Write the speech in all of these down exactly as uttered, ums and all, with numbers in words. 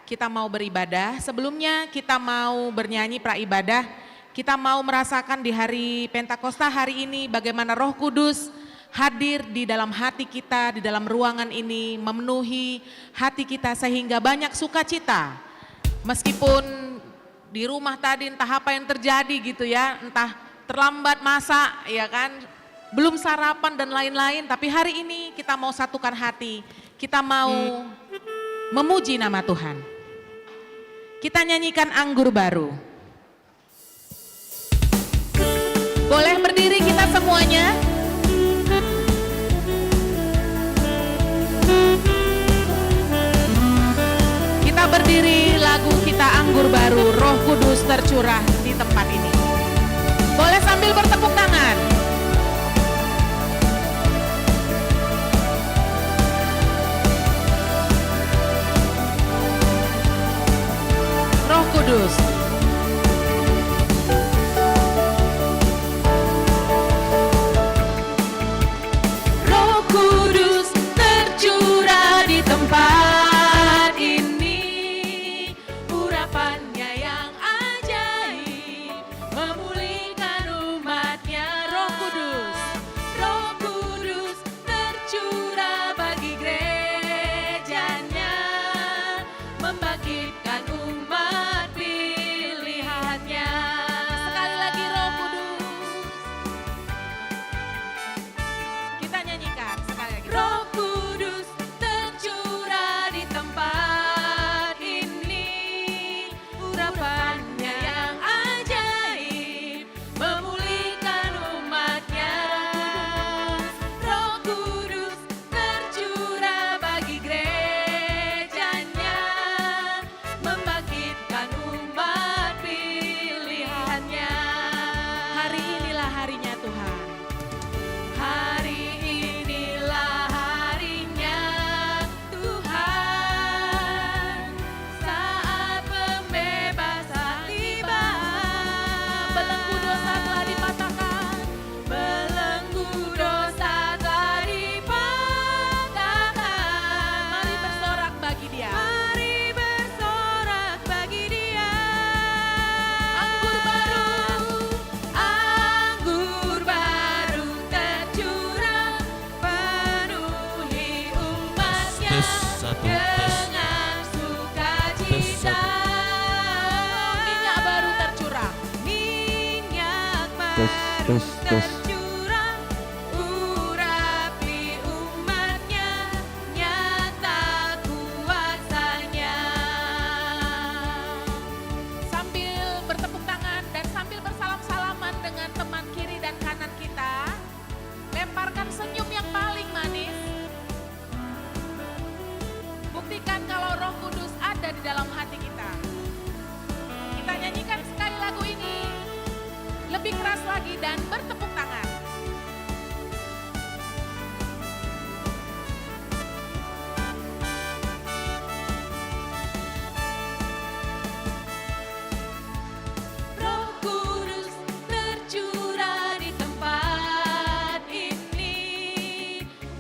Kita mau beribadah, sebelumnya kita mau bernyanyi pra ibadah. Kita mau merasakan di hari Pentakosta hari ini bagaimana Roh Kudus hadir di dalam hati kita, di dalam ruangan ini, memenuhi hati kita sehingga banyak sukacita. Meskipun di rumah tadi entah apa yang terjadi gitu ya, entah terlambat masak, ya kan, belum sarapan dan lain-lain, tapi hari ini kita mau satukan hati, kita mau memuji nama Tuhan. Kita nyanyikan Anggur Baru. Boleh berdiri kita semuanya? Kita berdiri, lagu kita Anggur Baru, Roh Kudus tercurah di tempat ini. Boleh sambil bertepuk tangan. Roh Kudus. Roh Kudus tercurah di tempat ini, urapannya yang ajaib, memulihkan umatnya. Roh Kudus. Roh Kudus tercurah bagi gerejanya, membangkitkan umat pilihannya. Sekali lagi, Roh Kudus. Kita nyanyikan sekali lagi. Roh Kudus tercurah di tempat ini, urapannya yang ajaib, memulihkan umatnya. Roh Kudus tercurah bagi gerejanya, membangkitkan umat pilihannya. Hari inilah harinya Tuhan. Hari inilah harinya Tuhan, saat pembebasan tiba. Belenggu dosa telah dipatahkan. Belenggu dosa telah dipatahkan. Mari bersorak bagi Dia. Mari bersorak bagi Dia. Anggur baru. Anggur baru tercurah, penuhi umatnya. Tes, satu, tes. Dengan sukacita. Tes, satu. Minyak baru tercurah. Minyak baru tercurah, urapi umatnya, nyata kuasanya. Sambil bertepuk tangan dan sambil bersalam-salaman dengan teman kiri dan kanan kita, lemparkan senyum yang paling manis. Buktikan kalau Roh Kudus ada di dalam hati kita. Kita nyanyikan sekali lagu ini lebih keras lagi dan bertepuk tangan. Roh Kudus tercurah di tempat ini,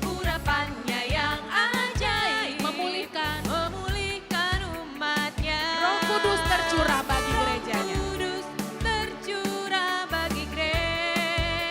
urapannya yang ajaib, memulihkan, memulihkan umatnya. Roh Kudus tercurah bagi gerejanya. Roh Kudus tercurah bagi gereja.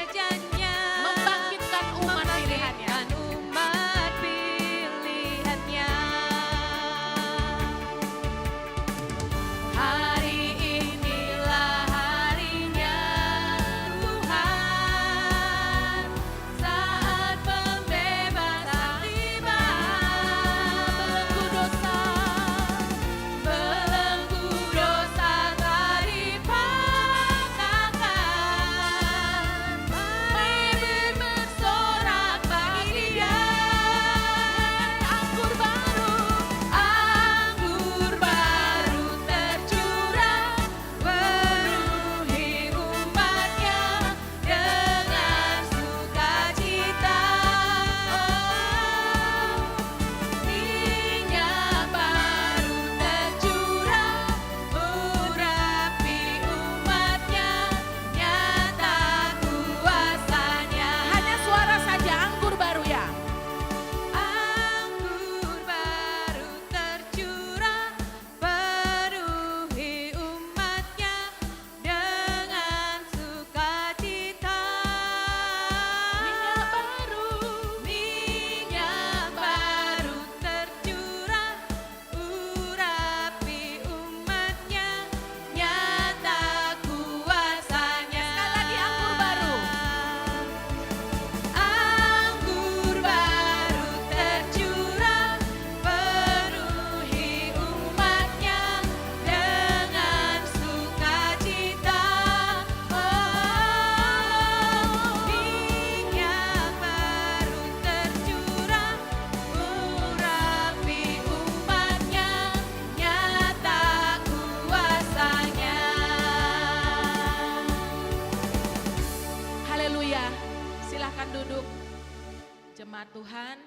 Tuhan,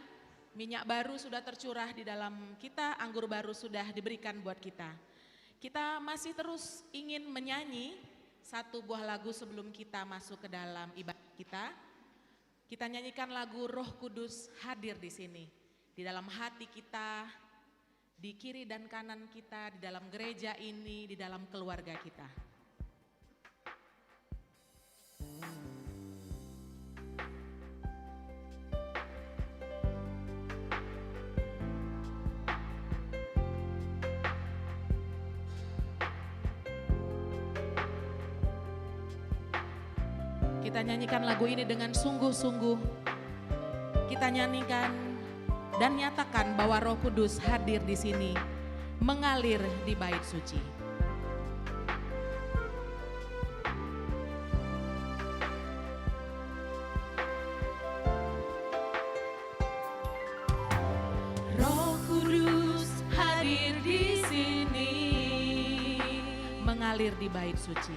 minyak baru sudah tercurah di dalam kita, anggur baru sudah diberikan buat kita. Kita masih terus ingin menyanyi satu buah lagu sebelum kita masuk ke dalam ibadah kita. Kita nyanyikan lagu Roh Kudus Hadir di Sini, di dalam hati kita, di kiri dan kanan kita, di dalam gereja ini, di dalam keluarga kita. Kita nyanyikan lagu ini dengan sungguh-sungguh. Kita nyanyikan dan nyatakan bahwa Roh Kudus hadir di sini, mengalir di Bait Suci. Roh Kudus hadir di sini. Mengalir di Bait Suci.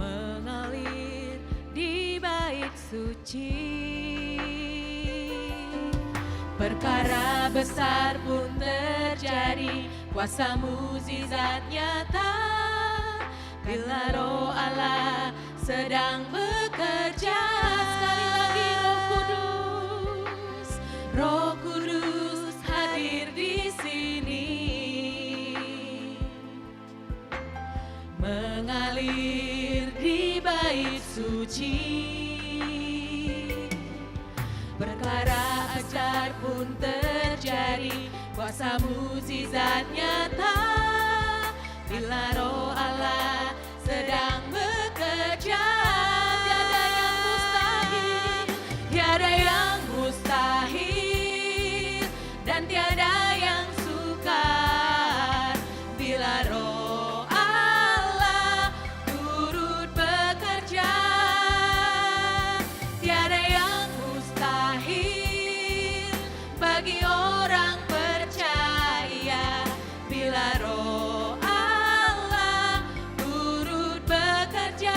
Mengalir di Bait Suci. Perkara besar pun terjadi, kuasa mujizat nyata, bila Roh Allah sedang bekerja. Sekali lagi, Roh Kudus, Roh Kudus hadir di sini, mengalir di Bait Suci. Perkara besar pun terjadi, kuasa mujizat nyata, bila Roh Allah sedang bekerja. Tiada yang mustahil, tiada yang mustahil, dan tiada yang sukar, bila Roh Allah turut bekerja. Tiada yang mustahil bagi orang percaya, bila Roh Allah turut bekerja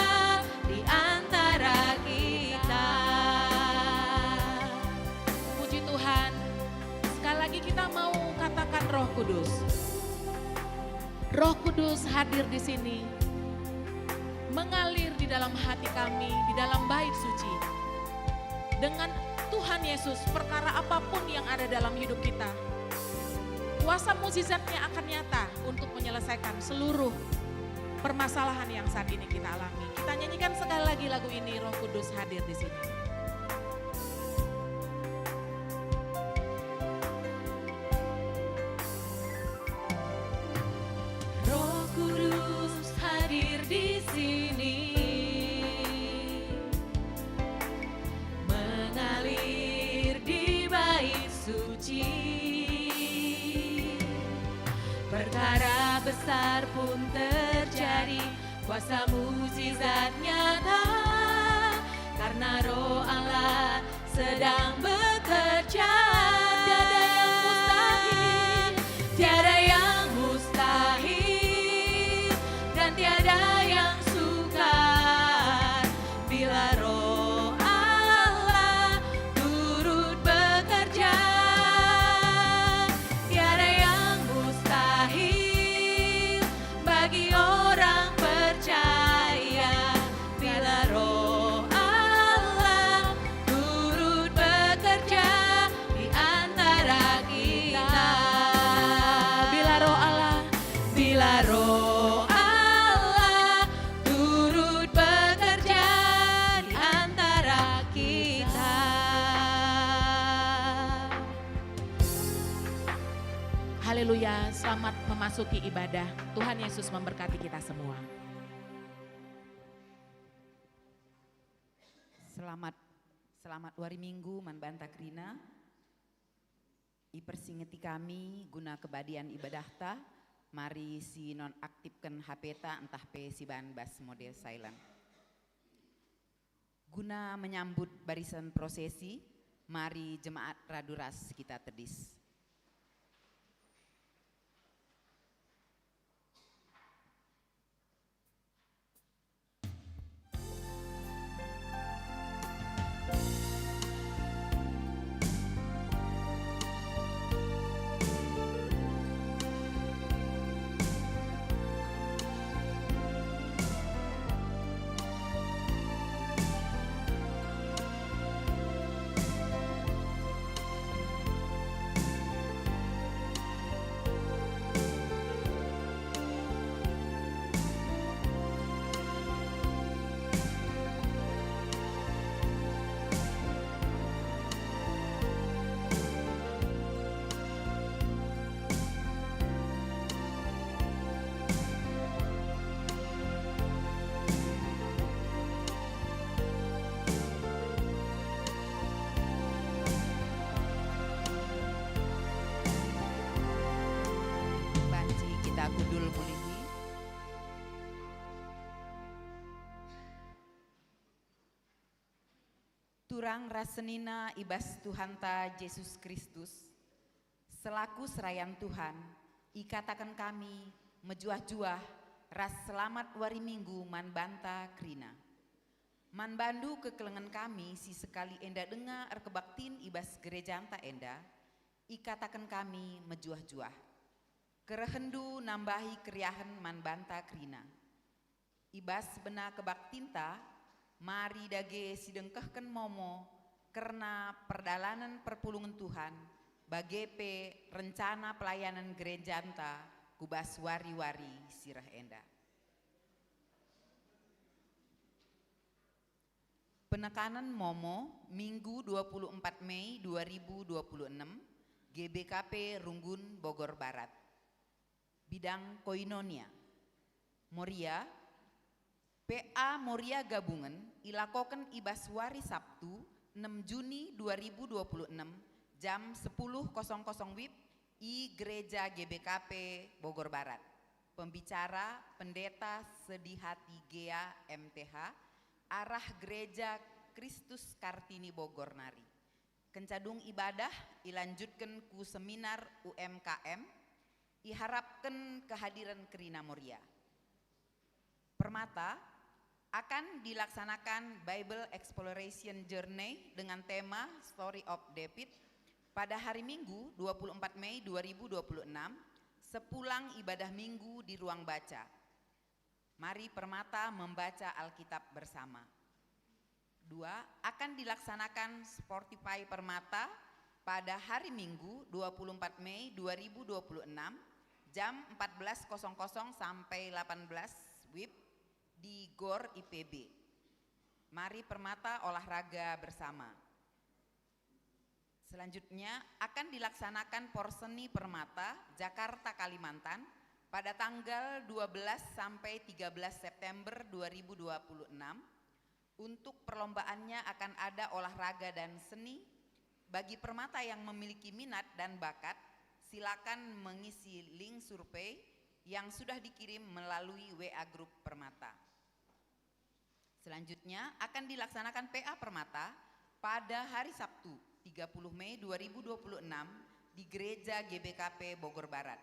di antara kita. Puji Tuhan, sekali lagi kita mau katakan, Roh Kudus. Roh Kudus hadir di sini, mengalir di dalam hati kami, di dalam Bait Suci. Dengan Tuhan Yesus, perkara apapun yang ada dalam hidup kita, kuasa mujizatnya akan nyata untuk menyelesaikan seluruh permasalahan yang saat ini kita alami. Kita nyanyikan sekali lagi lagu ini, Roh Kudus hadir di sini. Roh Kudus hadir di sini, mengalir di Bait Suci. Perkara besar pun terjadi, kuasa mujizat nyata, karena Roh Allah sedang bekerja. Tiada yang mustahil, tiada yang mustahil, dan tiada yang sukar, bila Roh Allah turut bekerja. Tiada yang mustahil bagi orang percaya, bila Roh Allah turut bekerja di antara kita. Bila Roh Allah, bila Roh Allah turut bekerja di antara kita. Haleluya, selamat memasuki ibadah. Tuhan Yesus memberkati kita semua. Selamat, selamat wari Minggu man banta kerina. Ipersingeti kami guna kebadian ibadahta, mari si nonaktifken H P-ta ntah pe siban bas mode silent. Guna menyambut barisan prosesi, mari jemaat radu ras kita tedis. Turang ras senina i bas Tuhanta Jesus Kristus, selaku serayan Tuhan, ikataken kami mejuah-juah ras selamat wari Minggu man banta kerina. Man bandu kekelengen kami si sekali enda denga erkebaktin i bas gerejanta enda, ikataken kami mejuah-juah. Kerehenndu nambahi keriahen man banta kerina. I bas bena kebaktinta, mari dage sidengkehken momo kerna perdalanen perpulungen Tuhan, bage pe rencana pelayanen gerejanta ku bas wari-wari si reh enda. Penekanen momo, Minggu dua puluh empat Mei dua ribu dua puluh enam, G B K P Runggun, Bogor Barat. Bidang koinonia. Moria, P A Moria gabungen ilakoken i bas wari Sabtu, enem Juni dua ribu dua puluh enam, jam sepuluh kosong kosong wib i Gereja G B K P Bogor Barat. Pembicara, Pendeta Sedihati Gea, M T H, arah Gereja Kristus Kartini Bogor nari. Kenca dung ibadah, ilanjutken ku seminar U M K M, iharapken kehadiren kerina Moria. Permata, akan dilaksanakan Bible Exploration Journey dengan tema Story of David pada hari Minggu, dua puluh empat Mei dua ribu dua puluh enam, sepulang ibadah Minggu di ruang baca. Mari Permata membaca Alkitab bersama. Dua, akan dilaksanakan Sportify Permata pada hari Minggu, dua puluh empat Mei dua ribu dua puluh enam, jam empat belas kosong kosong sampai delapan belas wib di Gor I P B. Mari Permata olahraga bersama. Selanjutnya akan dilaksanakan Porseni Permata, Jakarta, Kalimantan, pada tanggal dua belas sampai tiga belas September dua ribu dua puluh enam. Untuk perlombaannya akan ada olahraga dan seni. Bagi Permata yang memiliki minat dan bakat, silakan mengisi link survei yang sudah dikirim melalui W A grup Permata. Selanjutnya akan dilaksanakan P A Permata pada hari Sabtu, tiga puluh Mei dua ribu dua puluh enam, di Gereja G B K P Bogor Barat.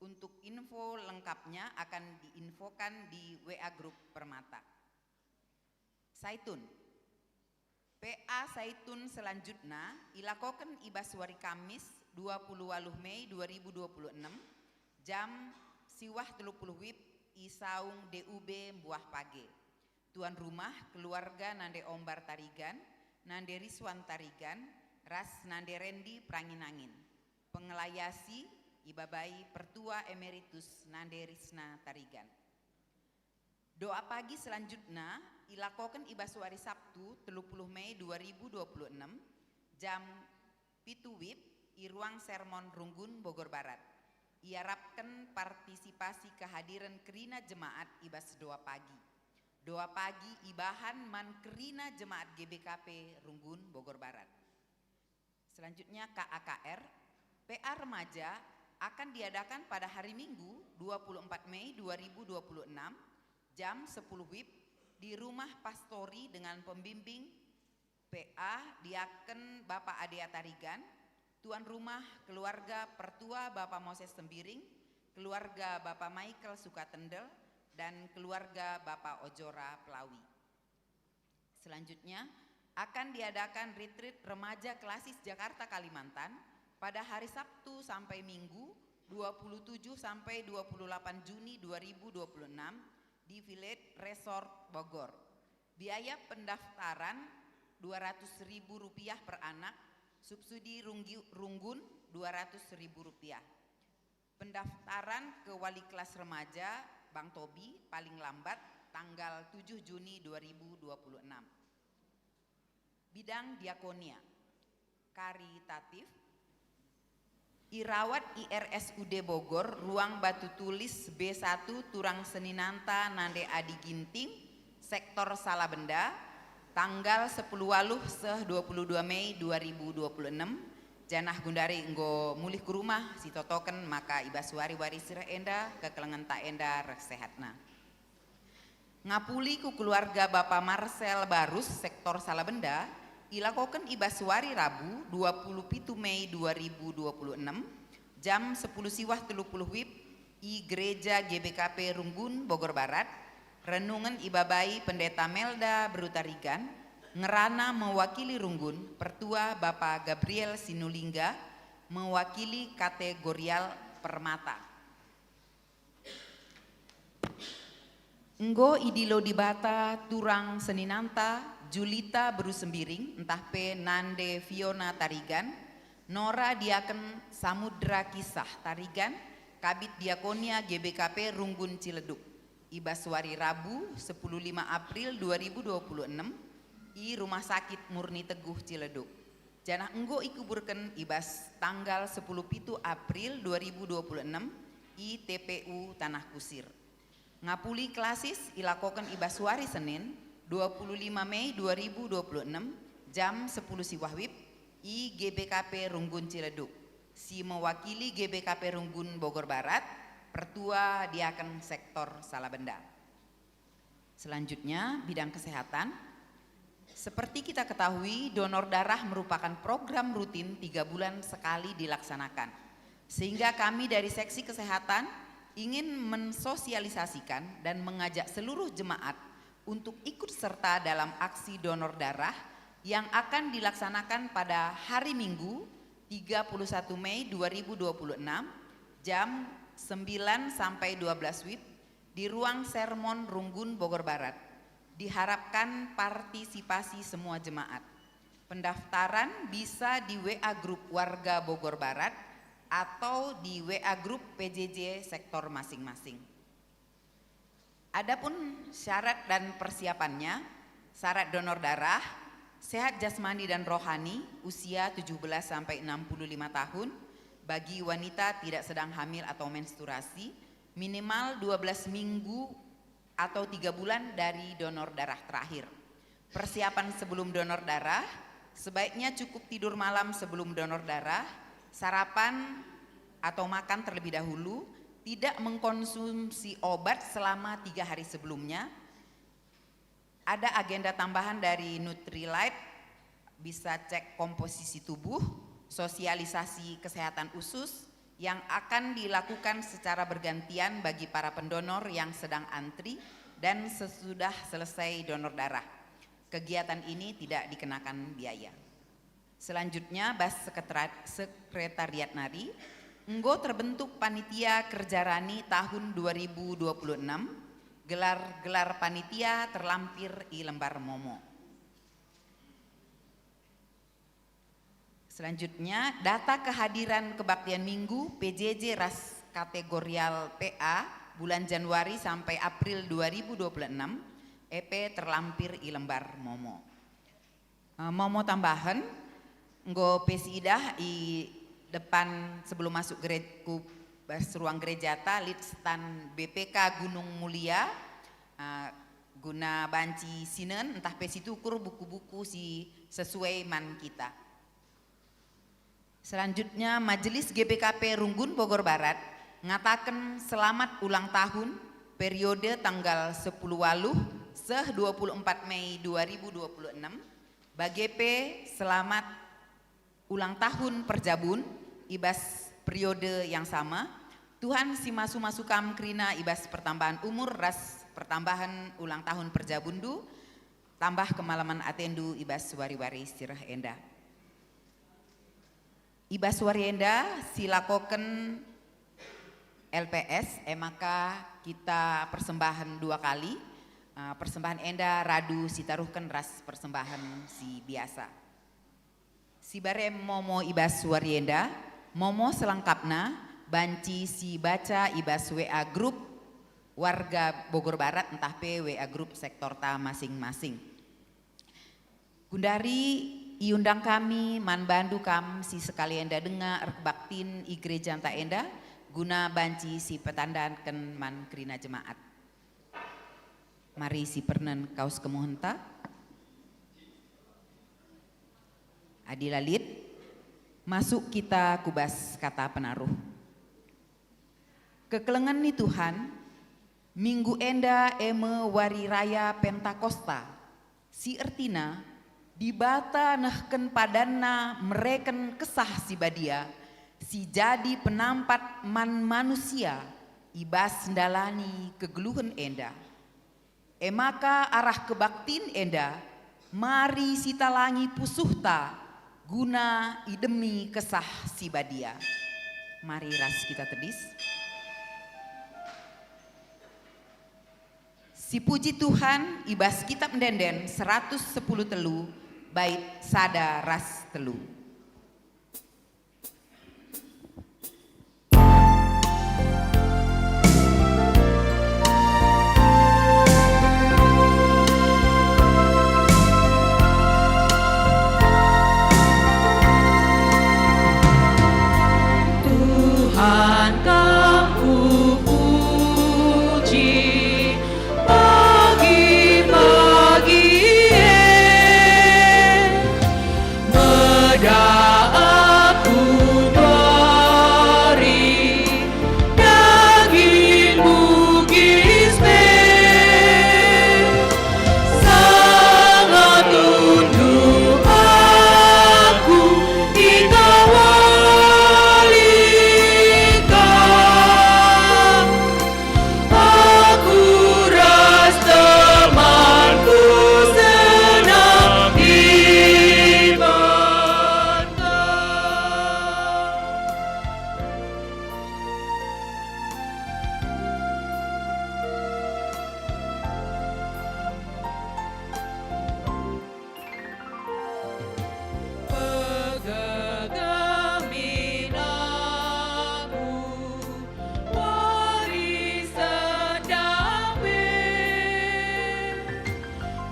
Untuk info lengkapnya akan diinfokan di W A grup Permata. Saitun. P A Saitun selanjutna ilakoken i bas wari Kamis, dua puluh waluh Mei dua ribu dua puluh enam, jam siwah telu puluh wib i Saung D U B Mbuah Page. Tuan rumah keluarga nande Ombar Tarigan, nande Riswan Tarigan, ras nande Rendi Peranginangin. Pengelayasi ibabai Pertua Emeritus nande Risna Tarigan. Doa pagi selanjutna ilakoken i bas wari Sabtu, telu puluh Mei dua ribu dua puluh enam, jam pitu wib i Ruang Sermon Runggun, Bogor Barat. Iarapken partisipasi kehadiren kerina jemaat i bas doa pagi. Doa pagi ibahan man kerina jemaat G B K P Runggun, Bogor Barat. Selanjutnya K A K R, P A Remaja akan diadakan pada hari Minggu, dua puluh empat Mei dua ribu dua puluh enam, jam sepuluh wib di Rumah Pastori dengan pembimbing P A Diaken Bapak Adea Tarigan, tuan rumah keluarga Pertua Bapak Moses Sembiring, keluarga Bapak Michael Sukatendel, dan keluarga Bapak Ojora Pelawi. Selanjutnya, akan diadakan retreat remaja klasis Jakarta Kalimantan pada hari Sabtu sampai Minggu, dua puluh tujuh sampai dua puluh delapan Juni dua ribu dua puluh enam, di Village Resort Bogor. Biaya pendaftaran dua ratus ribu rupiah per anak, subsidi runggi-, runggun dua ratus ribu rupiah. Pendaftaran ke wali kelas remaja Bang Tobi paling lambat tanggal tujuh Juni dua ribu dua puluh enam. Bidang diakonia, karitatif, irawat I R S U D Bogor, ruang batu tulis B satu Turang Seninanta nande Adi Ginting, sektor Salabenda, tanggal sepuluh waluh seh dua puluh dua Mei dua ribu dua puluh enam, janah gundari enggo mulih ku rumah, sitotoken maka i bas wari-wari si reh enda kekelengenta enda reh sehatna. Ngapuli ku keluarga Bapa Marcel Barus, sektor Salabenda, Ilakoken i bas wari Rabu, dua puluh pitu Mei dua ribu dua puluh enam, jam sepuluh siwah telu puluh wib, i Gereja G B K P Runggun, Bogor Barat, renungen ibabai Pendeta Melda Beru Tarigan, ngerana mewakili Runggun, Pertua Bapa Gabriel Sinulingga, mewakili kategorial Permata. Enggo idilo Dibata turang seninanta, Julita Beru Sembiring, ntah pe nande Fiona Tarigan, Nora Diaken Samudra Kisah Tarigan, Kabid Diakonia G B K P Runggun Ciledug, i bas wari Rabu, sepuluh lima April dua ribu dua puluh enam, i Rumah Sakit Murni Teguh Ciledug. Janah enggo ikuburken i bas tanggal sepuluh pitu April dua ribu dua puluh enam i T P U Tanah Kusir. Ngapuli klasis ilakoken i bas wari Senin, dua puluh lima Mei dua ribu dua puluh enam, jam sepuluh siwah wib, i G B K P Runggun Ciledug, si mewakili G B K P Runggun Bogor Barat, Pertua Diaken Sektor Salabenda. Selanjutnya, bidang kesehatan. Seperti kita ketahui, donor darah merupakan program rutin tiga bulan sekali dilaksanakan. Sehingga kami dari Seksi Kesehatan ingin mensosialisasikan dan mengajak seluruh jemaat untuk ikut serta dalam aksi donor darah yang akan dilaksanakan pada hari Minggu, tiga puluh satu Mei dua ribu dua puluh enam, jam sembilan sampai dua belas wib, di Ruang Sermon Runggun, Bogor Barat. Diharapkan partisipasi semua jemaat. Pendaftaran bisa di W A grup warga Bogor Barat atau di W A grup P J J sektor masing-masing. Adapun syarat dan persiapannya, syarat donor darah, sehat jasmani dan rohani, usia tujuh belas sampai enam puluh lima tahun, bagi wanita tidak sedang hamil atau menstruasi, minimal dua belas minggu atau tiga bulan dari donor darah terakhir. Persiapan sebelum donor darah, sebaiknya cukup tidur malam sebelum donor darah, sarapan atau makan terlebih dahulu, tidak mengkonsumsi obat selama tiga hari sebelumnya. Ada agenda tambahan dari Nutrilite, bisa cek komposisi tubuh, sosialisasi kesehatan usus yang akan dilakukan secara bergantian bagi para pendonor yang sedang antri dan sesudah selesai donor darah. Kegiatan ini tidak dikenakan biaya. Selanjutnya, bas sekretariat, sekretariat nari, enggo terbentuk panitia kerja rani tahun dua ribu dua puluh enam, gelar-gelar panitia terlampir i lembar Momo. Selanjutnya, data kehadiran kebaktian Minggu P J J ras kategorial P A bulan Januari sampai April dua ribu dua puluh enam, E P terlampir i lembar Momo. Eh, Momo tambahen, enggo pe siidah i depan sebelum masuk gereja, ku bas ruang gerejata lit stan B P K Gunung Mulia, eh, guna banci sinen ntah pe situkur buku-buku si sesuai man kita. Selanjutnya, Majelis G B K P Runggun Bogor Barat ngataken selamat ulang tahun periode tanggal sepuluh waluh seh dua puluh empat Mei dua ribu dua puluh enam, bage pe selamat ulang tahun perjabun i bas periode yang sama. Tuhan si masu-masu kam kerina i bas pertambahan umur ras pertambahan ulang tahun perjabunndu, tambah kemalemen atendu i bas wari-wari si reh enda. I bas wari enda silakoken L P S, e maka kita persembahen dua kali. Eh, persembahen enda radu sitaruhken ras persembahen si biasa. Sibare Momo i bas wari enda, Momo selengkapna banci sibaca i bas W A grup warga Bogor Barat ntah pe W A grup sektorta masing-masing. Gundari iundang kami man bandu kam si sekali enda denga erkebaktin i gerejanta enda, guna banci sipetandaken man kerina jemaat. Mari sipernen kaus kemuhenta. Adi la lit, masuk kita ku bas kata penaruh. Kekelengen ni Tuhan, minggu enda e me Wari Raya Pentakosta, si ertina Dibata nehken padanNa mereken Kesah Si Badia, si jadi penampat man manusia i bas ndalani kegeluhen enda. E maka arah kebaktin enda, mari sitalangi pusuhta guna idemi Kesah Si Badia. Mari ras kita tedis. Sipuji Tuhan i bas Kitab Ende-enden seratus sepuluh telu, bait sada ras telu. Tuhan, Kam kupuji pagi-pagi e. Meda aku nari daging Bugis pe, sangat tunduk aku ikawali Kam. Aku ras temanku senang i banta. Pegegem min aku wari sedang pe,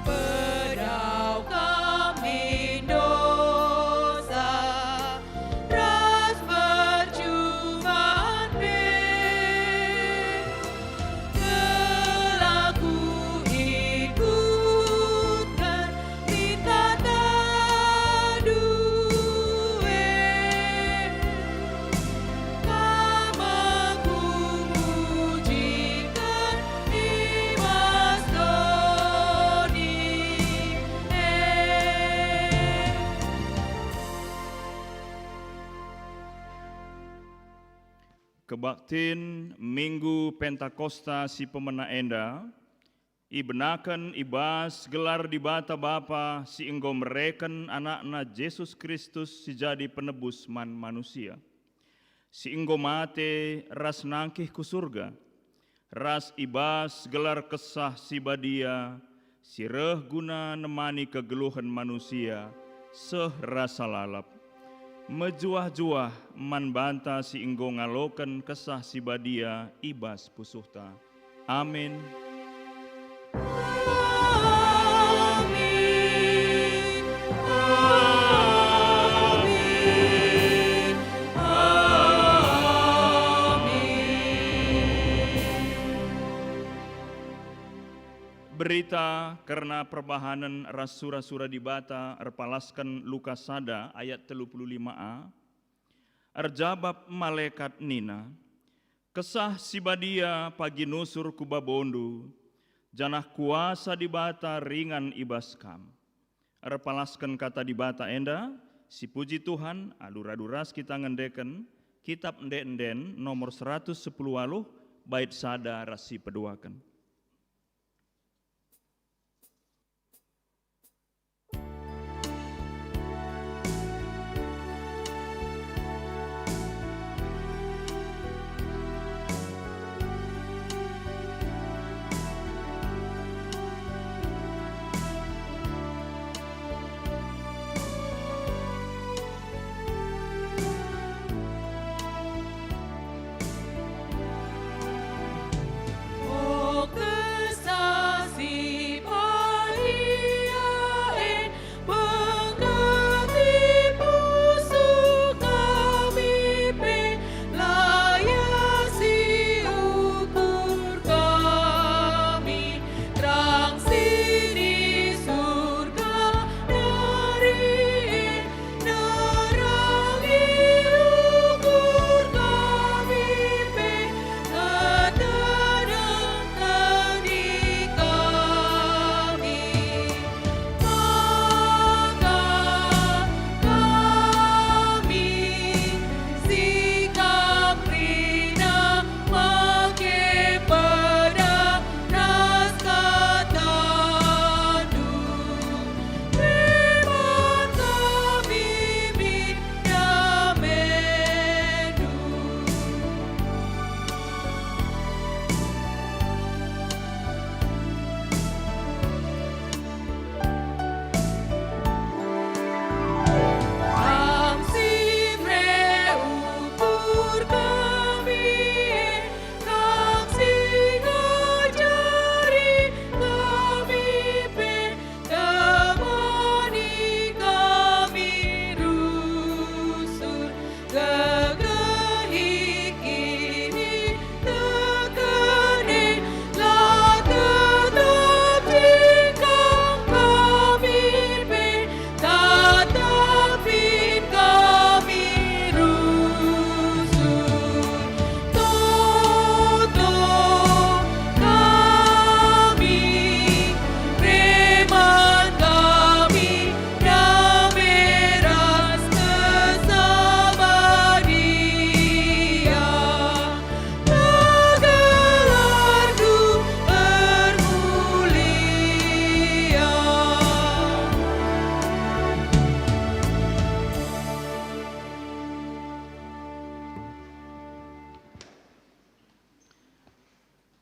pedauh Kam min dosa ras percuban pe. Gelah kuikutken min kata due, Kam kupujiken i bas doni e. Kebaktin Minggu Pentakosta si pemena enda ibenaken i bas gelar Dibata Bapa si enggo mereken AnakNa Jesus Kristus si jadi penebus man manusia, si enggo mate ras nangkih ku Surga, ras i bas gelar Kesah Si Badia si reh guna nemani kegeluhen manusia seh rasa lalap. Mejuah-juah man banta si enggo ngaloken Kesah Si Badia i bas pusuhta. Amin. Amin. Amin. Berita kerna perbahanen ras sura-sura Dibata erpalasken Lukas sada ayat telu puluh lima a. Erjabap malekat nina, "Kesah Si Badia pagi nusur ku babondu, janah kuasa Dibata ringan i bas kam." Erpalasken kata Dibata enda, sipuji Tuhan, alu radu ras kita ngendeken Kitap Ende-enden nomor seratus sepuluh waluh, bait sada ras si peduaken.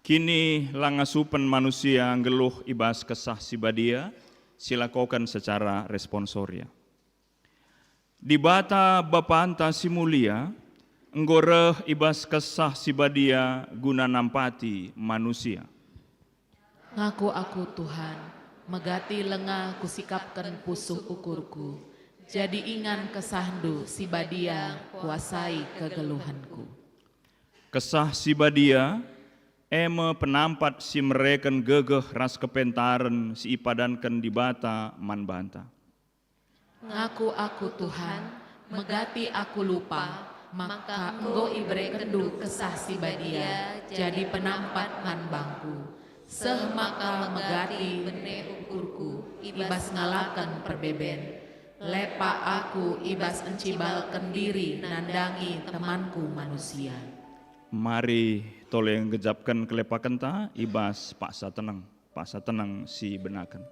Kini la ngasupen manusia nggeluh i bas Kesah Si Badia, silakoken secara responsoria. Dibata Bapanta si mulia, enggo reh i bas Kesah Si Badia guna nampati manusia. Ngaku aku, Tuhan, megati lenga kusikapken pusuh ukurku, jadi ingan KesahNdu si Badia kuasai kegeluhenku. Kesah Si Badia, e me penampat si mereken gegeh ras kepentaren si ipadanken Dibata man banta. Ngaku aku, Tuhan, megati aku lupa, maka enggo iberekenNdu Kesah Si Badia jadi penampat man bangku, seh maka megati bene ukurku i bas ngalaken perbeben. Lepak aku i bas encibalken diri nandangi temanku manusia. Mari tole ngejapken kelepakenta i bas paksa teneng, paksa teneng si benaken.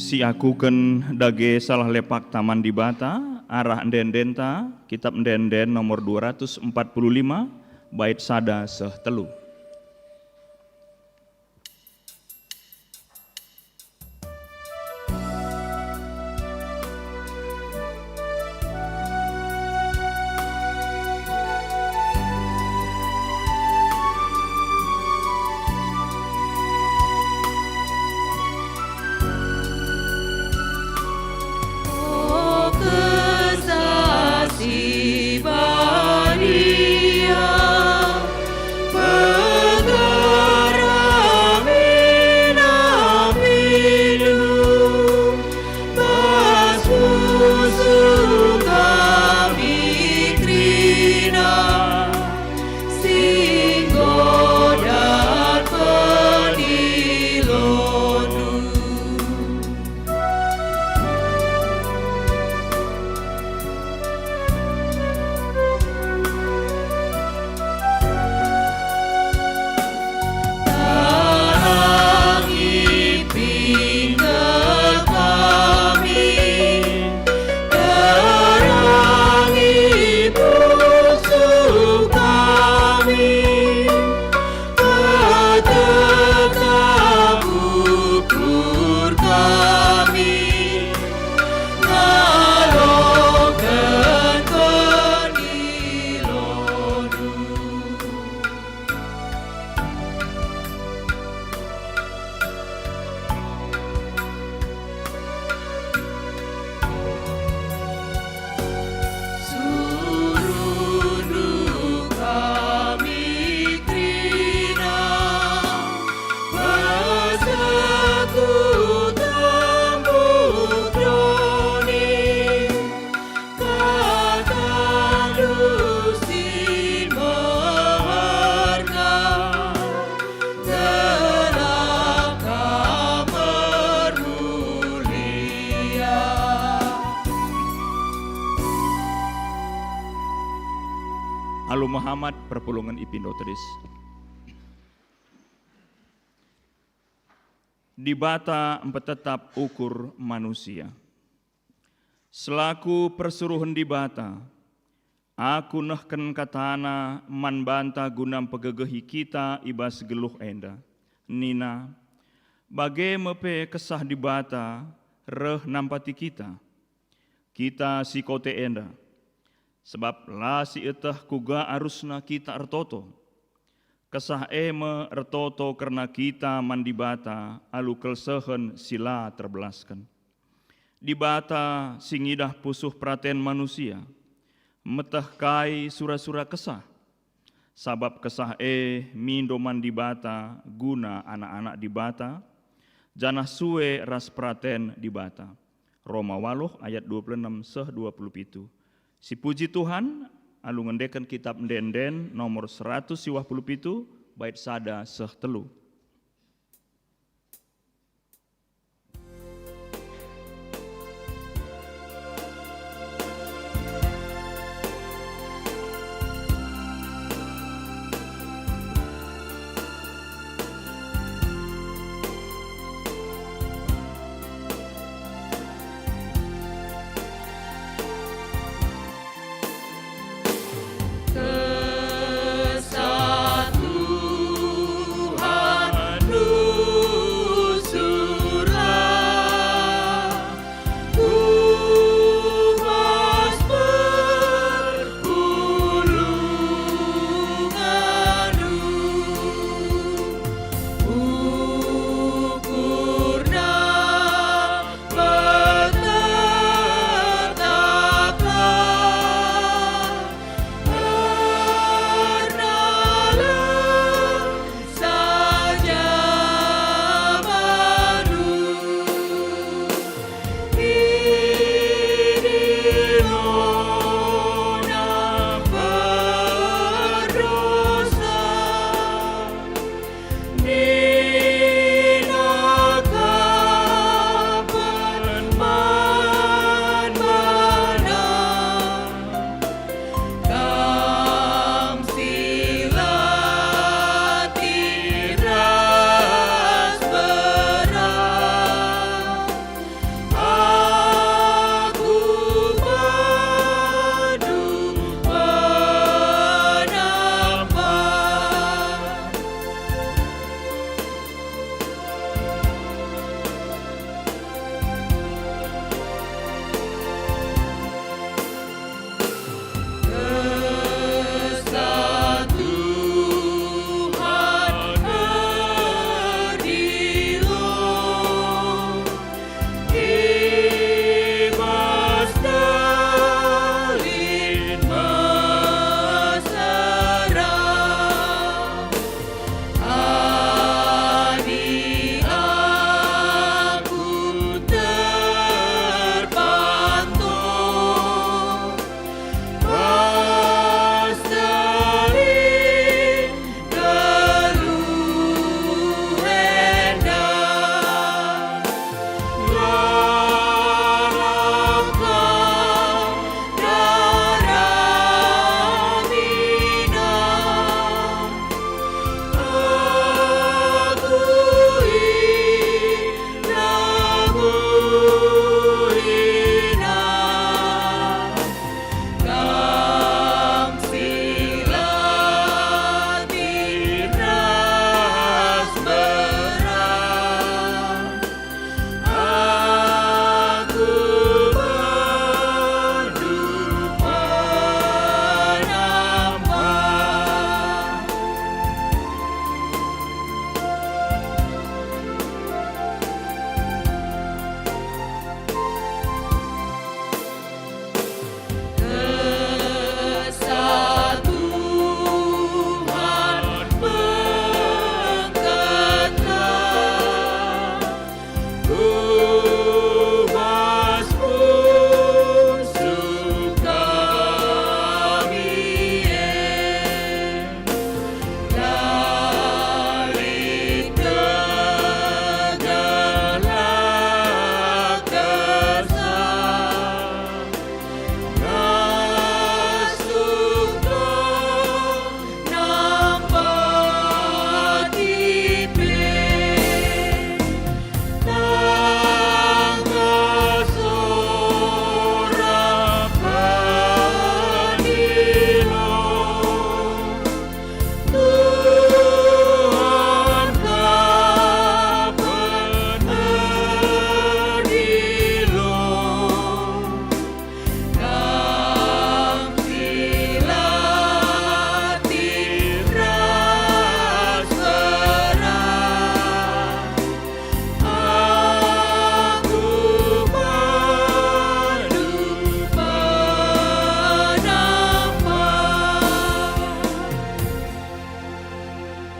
Siakuken dage salah lepakta man Dibata, arah ende-endenta, Kitap Ende-enden nomor dua ratus empat puluh lima, bait sada seh telu. O Kesah Si Badia, pegar amin-aminNdu, bas pusuh kami kerina, si enggo dat pendiloNdu. Tarangi pinggel kami, terangi pusuh kami, petegap ukur kami, ngaloken pendiloNdu. SuruhNdu kami kerina, bersekutu tembuh doni, KataNdu si meherga, gelah Kam ermulia. Alu Muhammad perpulungen ipindo tedis. Dibata mpetetap ukur manusia. Selaku persuruhen Dibata, aku nehken kataNa man banta guna mpegegehi kita i bas geluh enda. Nina, "Bage me pe Kesah Dibata reh nampati kita, kita si kote enda, sabap la sieteh kuga arusna kita ertoto." Kesah e me ertoto kerna kita man Dibata alu kelsehen si la terbelasken. Dibata si ngidah pusuh peraten manusia, meteh kai sura-sura Kesah, sabap Kesah e mindo man Dibata guna anak-anak Dibata, janah sue ras peraten Dibata. Roma waluh ayat dua puluh enem seh dua puluh pitu. Sipuji Tuhan, alu ngendeken kitab Ende-enden nomor seratus siwah puluh pitu, bait sada seh telu.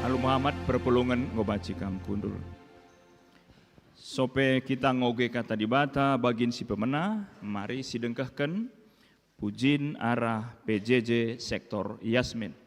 Alu Muhammad perpulungen enggo banci kam kundul. Sope kita ngoge Kata Dibata bagin si pemena, mari sidengkehken pujin arah P J J sektor Yasmin.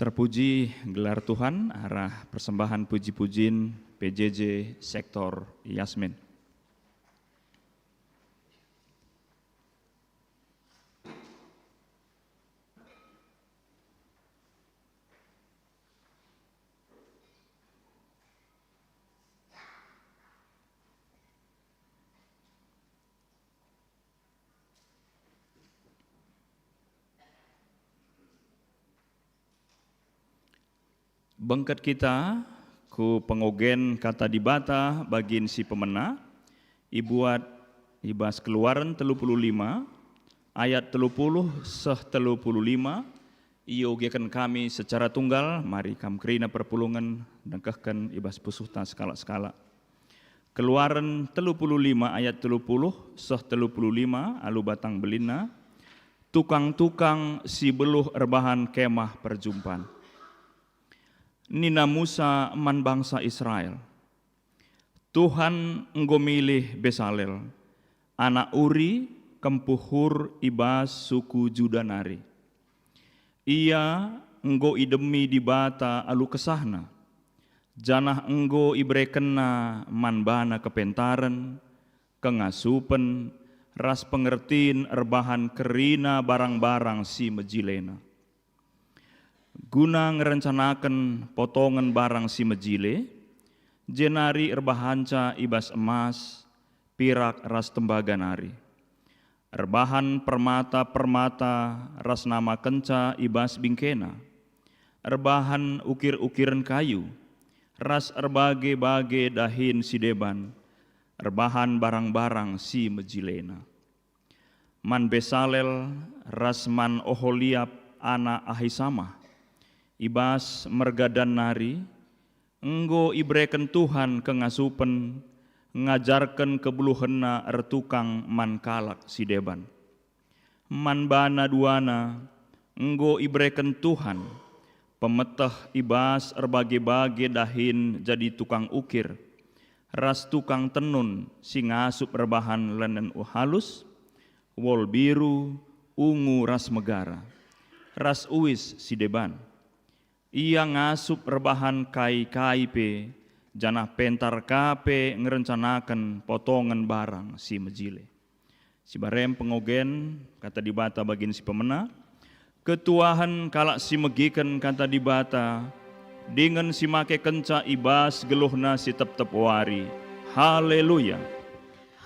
Terpuji gelar Tuhan arah persembahan puji-pujin P J J Sektor Yasmin. Bengket kita ku pengogen Kata Dibata bagin si pemena, ibuat i bas Keluaren telu puluh lima ayat telu puluh seh telu puluh lima, iogeken kami secara tunggal, mari kam kerina perpulungen, dengkehken i bas pusuhta sekalak-sekalak. Keluaren telu puluh lima ayat telu puluh seh telu puluh lima alu batang belinna, tukang-tukang si beluh erbahan Kemah Perjumpan. Nina Musa man bangsa Israel, "Tuhan enggo milih Besalel, anak Uri, kempuh Hur i bas suku Juda nari. Ia enggo idemi Dibata alu kesahna, janah enggo iberekenNa man bana kepentaren, kengasupen, ras pengertin erbahan kerina barang-barang si mejilena, guna ngerencanaken potongen barang si mejile, jenari erbahanca i bas emas, pirak ras tembaga nari. Erbahan permata-permata ras namakenca i bas bingkena, erbahan ukir-ukiren kayu, ras erbage-bage dahin si deban, erbahan barang-barang si mejilena. Man Besalel ras man Oholiab anak Ahisamah, i bas merga Dan nari, enggo ibereken Tuhan kengasupen ngajarken kebeluhenna ertukang man kalak si deban. Man bana duana enggo ibereken Tuhan pemeteh i bas erbage-bage dahin jadi tukang ukir, ras tukang tenun si ngasup erbahan lenen uhalus, wol biru, ungu ras megara, ras uis si deban. Ia ngasup erbahan kai-kai pe, janah pentar ka pe ngerencanaken potongen barang si mejile." Si barem pengogen Kata Dibata bagin si pemena, ketuahen kalak si megiken Kata Dibata, dingen si makekenca i bas geluhna si tep-tep wari. Haleluya!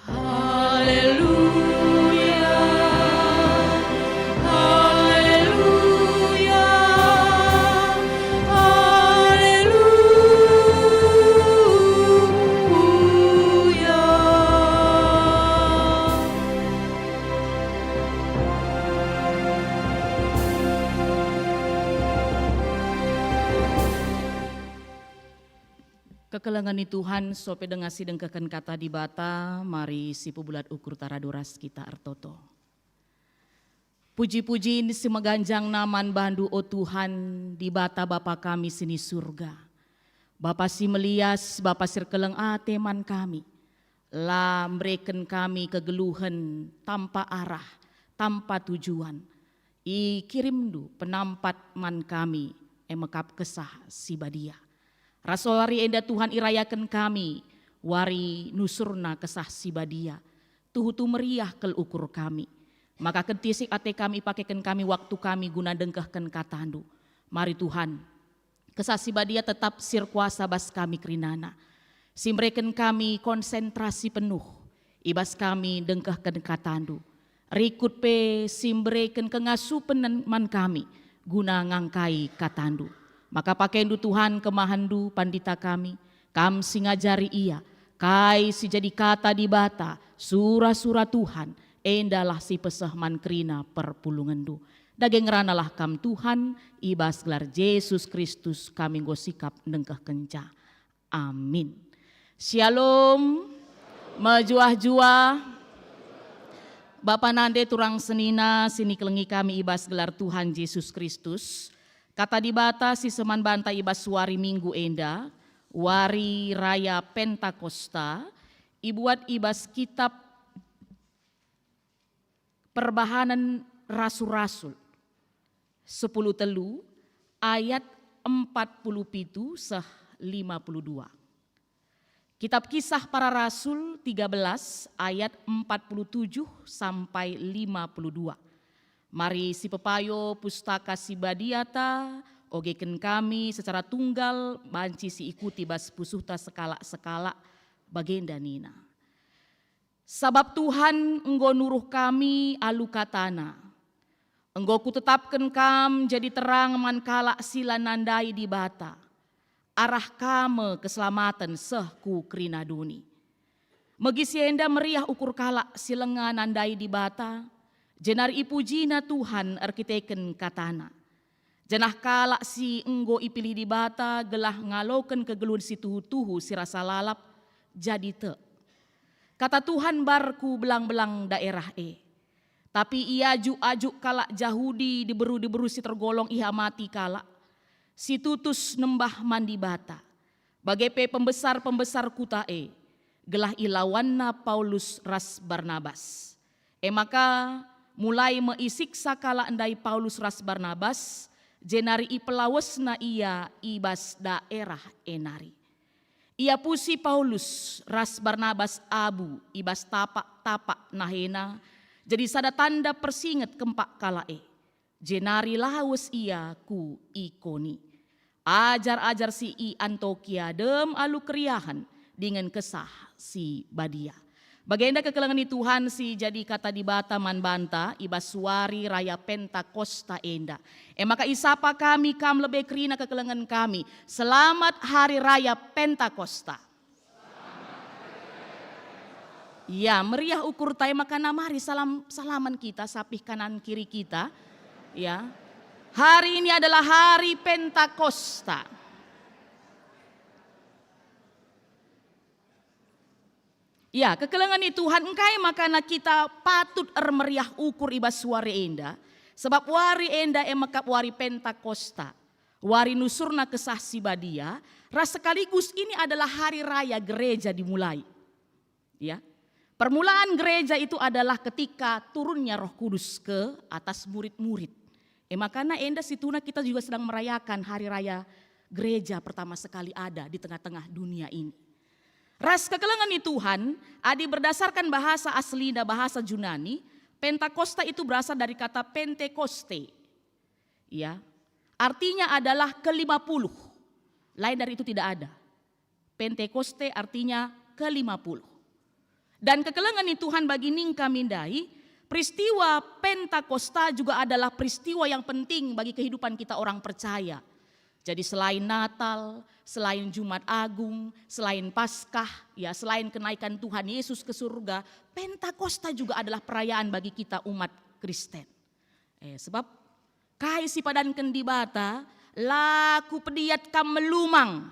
Haleluya, haleluya, haleluya. Kekelengen ni Tuhan, sope denga si dengkehken Kata Dibata, mari sipebulat ukur taradu ras kita ertoto. Puji-pujin si meganjangna man bandu, o Tuhan, Dibata Bapa kami si ni Surga. Bapa si melias, Bapa si erkeleng ate man kami, la mbereken kami kegeluhen tanpa arah, tanpa tujuan. IkirimNdu penampat man kami, e me kap Kesah Si Badia. Ras wari enda, Tuhan, irayaken kami wari nusurna Kesah Si Badia. Tuhu-tuhu meriah kal ukur kami. Maka kentisik ate kami, pakeken kami waktu kami guna ndengkehken KataNdu. Mari, Tuhan, Kesah Si Badia tetap si erkuasa bas kami kerinana, si mereken kami konsentrasi penuh i bas kami ndengkehken KataNdu. Rikut pe si mbereken kengasupen man kami guna ngangkai KataNdu. Maka pakeNdu, Tuhan, kemahenNdu pandita kami, Kam si ngajari ia, kai si jadi Kata Dibata, sura-sura Tuhan, endalah si peseh man kerina perpulungenNdu. Dage ngeranalah Kam, Tuhan, i bas gelar Jesus Kristus kami enggo sikap ndengkehkenca. Amin. Syalom. Mejuah-juah. Bapa nande, turang senina si nikelengi kami i bas gelar Tuhan Jesus Kristus, Kata Dibata si seh man banta i bas wari Minggu enda, Wari Raya Pentakosta, ibuat i bas kitab Perbahanen Rasul-rasul, sepuluh telu Ayat empat puluh pitu seh lima puluh dua. Kitab Kisah Para Rasul tiga belas ayat empat puluh tujuh sampai lima puluh dua. Mari sipepayo Pustaka Si Badia ta, ogeken kami secara tunggal banci siikuti bas pusuhta sekalak-sekalak, bagenda nina, "Sabap Tuhan enggo nuruh kami alu kataNa, 'Enggo Kutetapken kam jadi terang man kalak si la nandai Dibata, arah ka me keselamaten seh ku kerina doni.'" Megi si enda meriah ukur kalak si langa nandai Dibata, jenari ipujina Tuhan erkiteken kataNa. Janah kalak si enggo ipilih Dibata gelah ngaloken kegeluhen si tuhu-tuhu si rasa lalap, jadi tek. Kata Tuhan mbar ku belang-belang daerah e. Tapi iajuk-ajuk kalak Jahudi diberu-diberu si tergolong ihamati kalak, si tutus nembah man Dibata, bage pe pembesar-pembesar kuta e, gelah ilawanna Paulus ras Barnabas. E maka, mulai me isiksa kalak ndai Paulus ras Barnabas, jenari ipelawesna ia i bas daerah e nari. Iapusi Paulus ras Barnabas abu i bas tapak-tapak nahena, jadi sada tanda persinget kempak kalak e. Jenari lawes ia ku Ikoni. Ajar-ajar si i Antokia dem alu keriahen dingen Kesah Si Badia. Bagenda kekelengen ni Tuhan si jadi kata Dibata man banta i bas wari raya Pentakosta enda. E maka isapa kami kam lebe kerina kekelengen kami. Selamat Hari Raya Pentakosta. Ya, meriah ukur tai maka mari salam salaman kita, sapih kanan kiri kita. Ya. Hari ini adalah hari Pentakosta. Ya, kekelengen ni Tuhan, engkai maka kita patut ermeriah ukur i bas wari enda, sebab wari enda e mekap wari Pentakosta, wari nusurna Kesah Si Badia, ras sekaligus ini adalah hari raya gereja dimulai. Ya. Permulaan gereja itu adalah ketika turunnya Roh Kudus ke atas murid-murid. E makana enda situhuna kita juga sedang merayakan hari raya gereja pertama sekali ada di tengah-tengah dunia ini. Ras kekelengen ni Tuhan, adi berdasarkan bahasa aslina, bahasa Junani, Pentakosta itu berasal dari kata Pentekoste. Ya, artinya adalah kelima puluh. Lain dari itu tidak ada. Pentekoste artinya kelima puluh. Dan kekelengen ni Tuhan bagi ning kami ndai, peristiwa Pentakosta juga adalah peristiwa yang penting bagi kehidupan kita orang percaya. Jadi selain Natal, selain Jumat Agung, selain Paskah, ya, selain kenaikan Tuhan Yesus ke surga, Pentakosta juga adalah perayaan bagi kita umat Kristen. Eh, sebab kai si padanken Dibata, "La Kupediat kam melumang."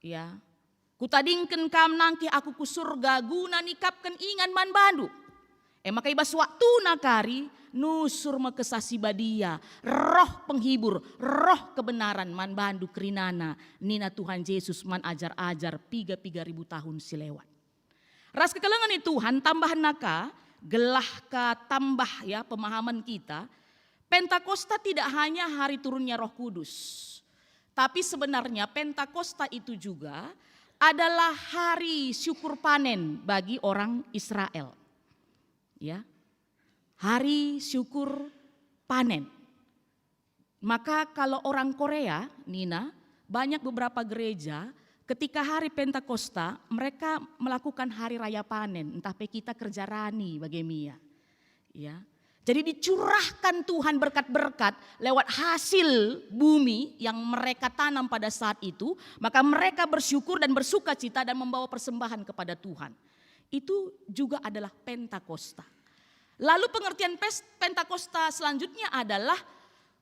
Ya. "Kutadingken kam nangkih Aku ku surga guna nikapken ingan man bandu." E maka i bas waktuna kari, nusur me Kesah Si Badia, Roh Penghibur, Roh kebenaran man bandu kerinana, nina Tuhan Jesus man ajar-ajar piga-piga ribu tahun si lewat. Ras kekelengen ni Tuhan, tambahen ka, gelah ka tambah, ya, pemahaman kita, Pentakosta tidak hanya hari turunnya Roh Kudus, tapi sebenarnya Pentakosta itu juga adalah hari syukur panen bagi orang Israel. Ya. Hari syukur panen. Maka kalau orang Korea, nina, banyak beberapa gereja ketika hari Pentakosta mereka melakukan hari raya panen, entah pe kita kerja rani bage mia. Ya. Jadi dicurahkan Tuhan berkat-berkat lewat hasil bumi yang mereka tanam pada saat itu, maka mereka bersyukur dan bersuka cita dan membawa persembahan kepada Tuhan. Itu juga adalah Pentakosta. Lalu pengertian pes-, Pentakosta selanjutnya adalah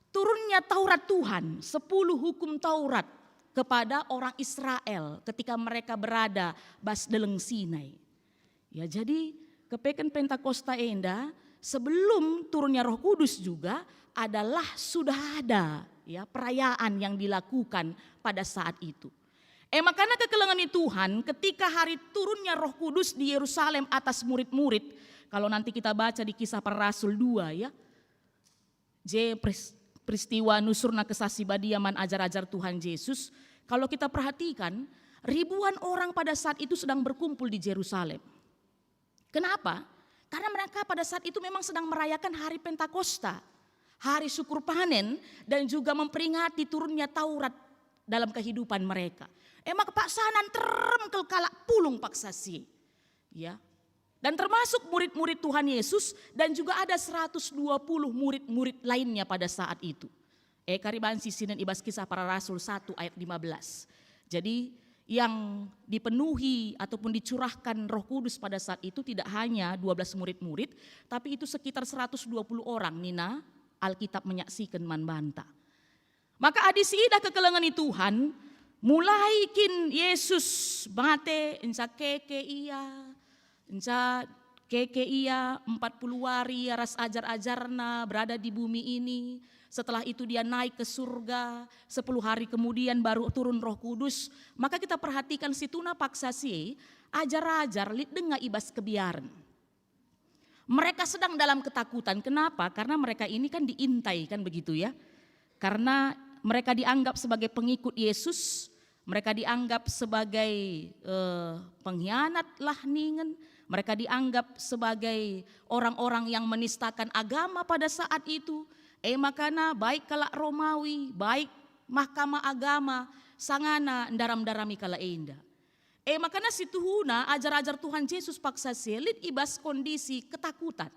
turunnya Taurat Tuhan, sepuluh hukum Taurat kepada orang Israel ketika mereka berada bas Deleng Sinai. Ya, jadi kepeken Pentakosta enda sebelum turunnya Roh Kudus juga adalah sudah ada, ya, perayaan yang dilakukan pada saat itu. E makana kekelengen ni Tuhan, ketika hari turunnya Roh Kudus di Yerusalem atas murid-murid, kalau nanti kita baca di Kisah Para Rasul dua, ya, je pres-, peristiwa nusurna Kesah Si Badia man ajar-ajar Tuhan Yesus, kalau kita perhatikan, ribuan orang pada saat itu sedang berkumpul di Jerusalem. Kenapa? Karena mereka pada saat itu memang sedang merayakan hari Pentakosta, hari syukur panen, dan juga memperingati turunnya Taurat dalam kehidupan mereka. E maka paksa nterem kal kalak pulung paksa si. Ya. Dan termasuk murid-murid Tuhan Yesus dan juga ada seratus dua puluh murid-murid lainnya pada saat itu. E, kari banci sinen i bas Kisah Para Rasul satu ayat lima belas. Jadi, yang dipenuhi ataupun dicurahkan Roh Kudus pada saat itu tidak hanya dua belas murid-murid, tapi itu sekitar seratus dua puluh orang nina Alkitab menyaksikan man banta. Maka adi siidah kekelengen ni Tuhan, mulai kin Yesus mate, enca keke ia, enca keke ia empat puluh wari ia ras ajar-ajarna berada di bumi ini. Setelah itu dia naik ke surga, sepuluh hari kemudian baru turun Roh Kudus. Maka kita perhatikan situhuna paksa si ajar-ajar lit denga i bas kebiaren. Mereka sedang dalam ketakutan. Kenapa? Karena mereka ini kan diintai, kan begitu ya. Karena mereka dianggap sebagai pengikut Yesus, mereka dianggap sebagai, eh, pengkhianat lah ningen, mereka dianggap sebagai orang-orang yang menistakan agama pada saat itu. E makana baik kalak Romawi, baik Mahkamah Agama, sangana ndaram-ndarami kalak enda. E makana situhuna ajar-ajar Tuhan Jesus paksa si lit i bas kondisi ketakutan.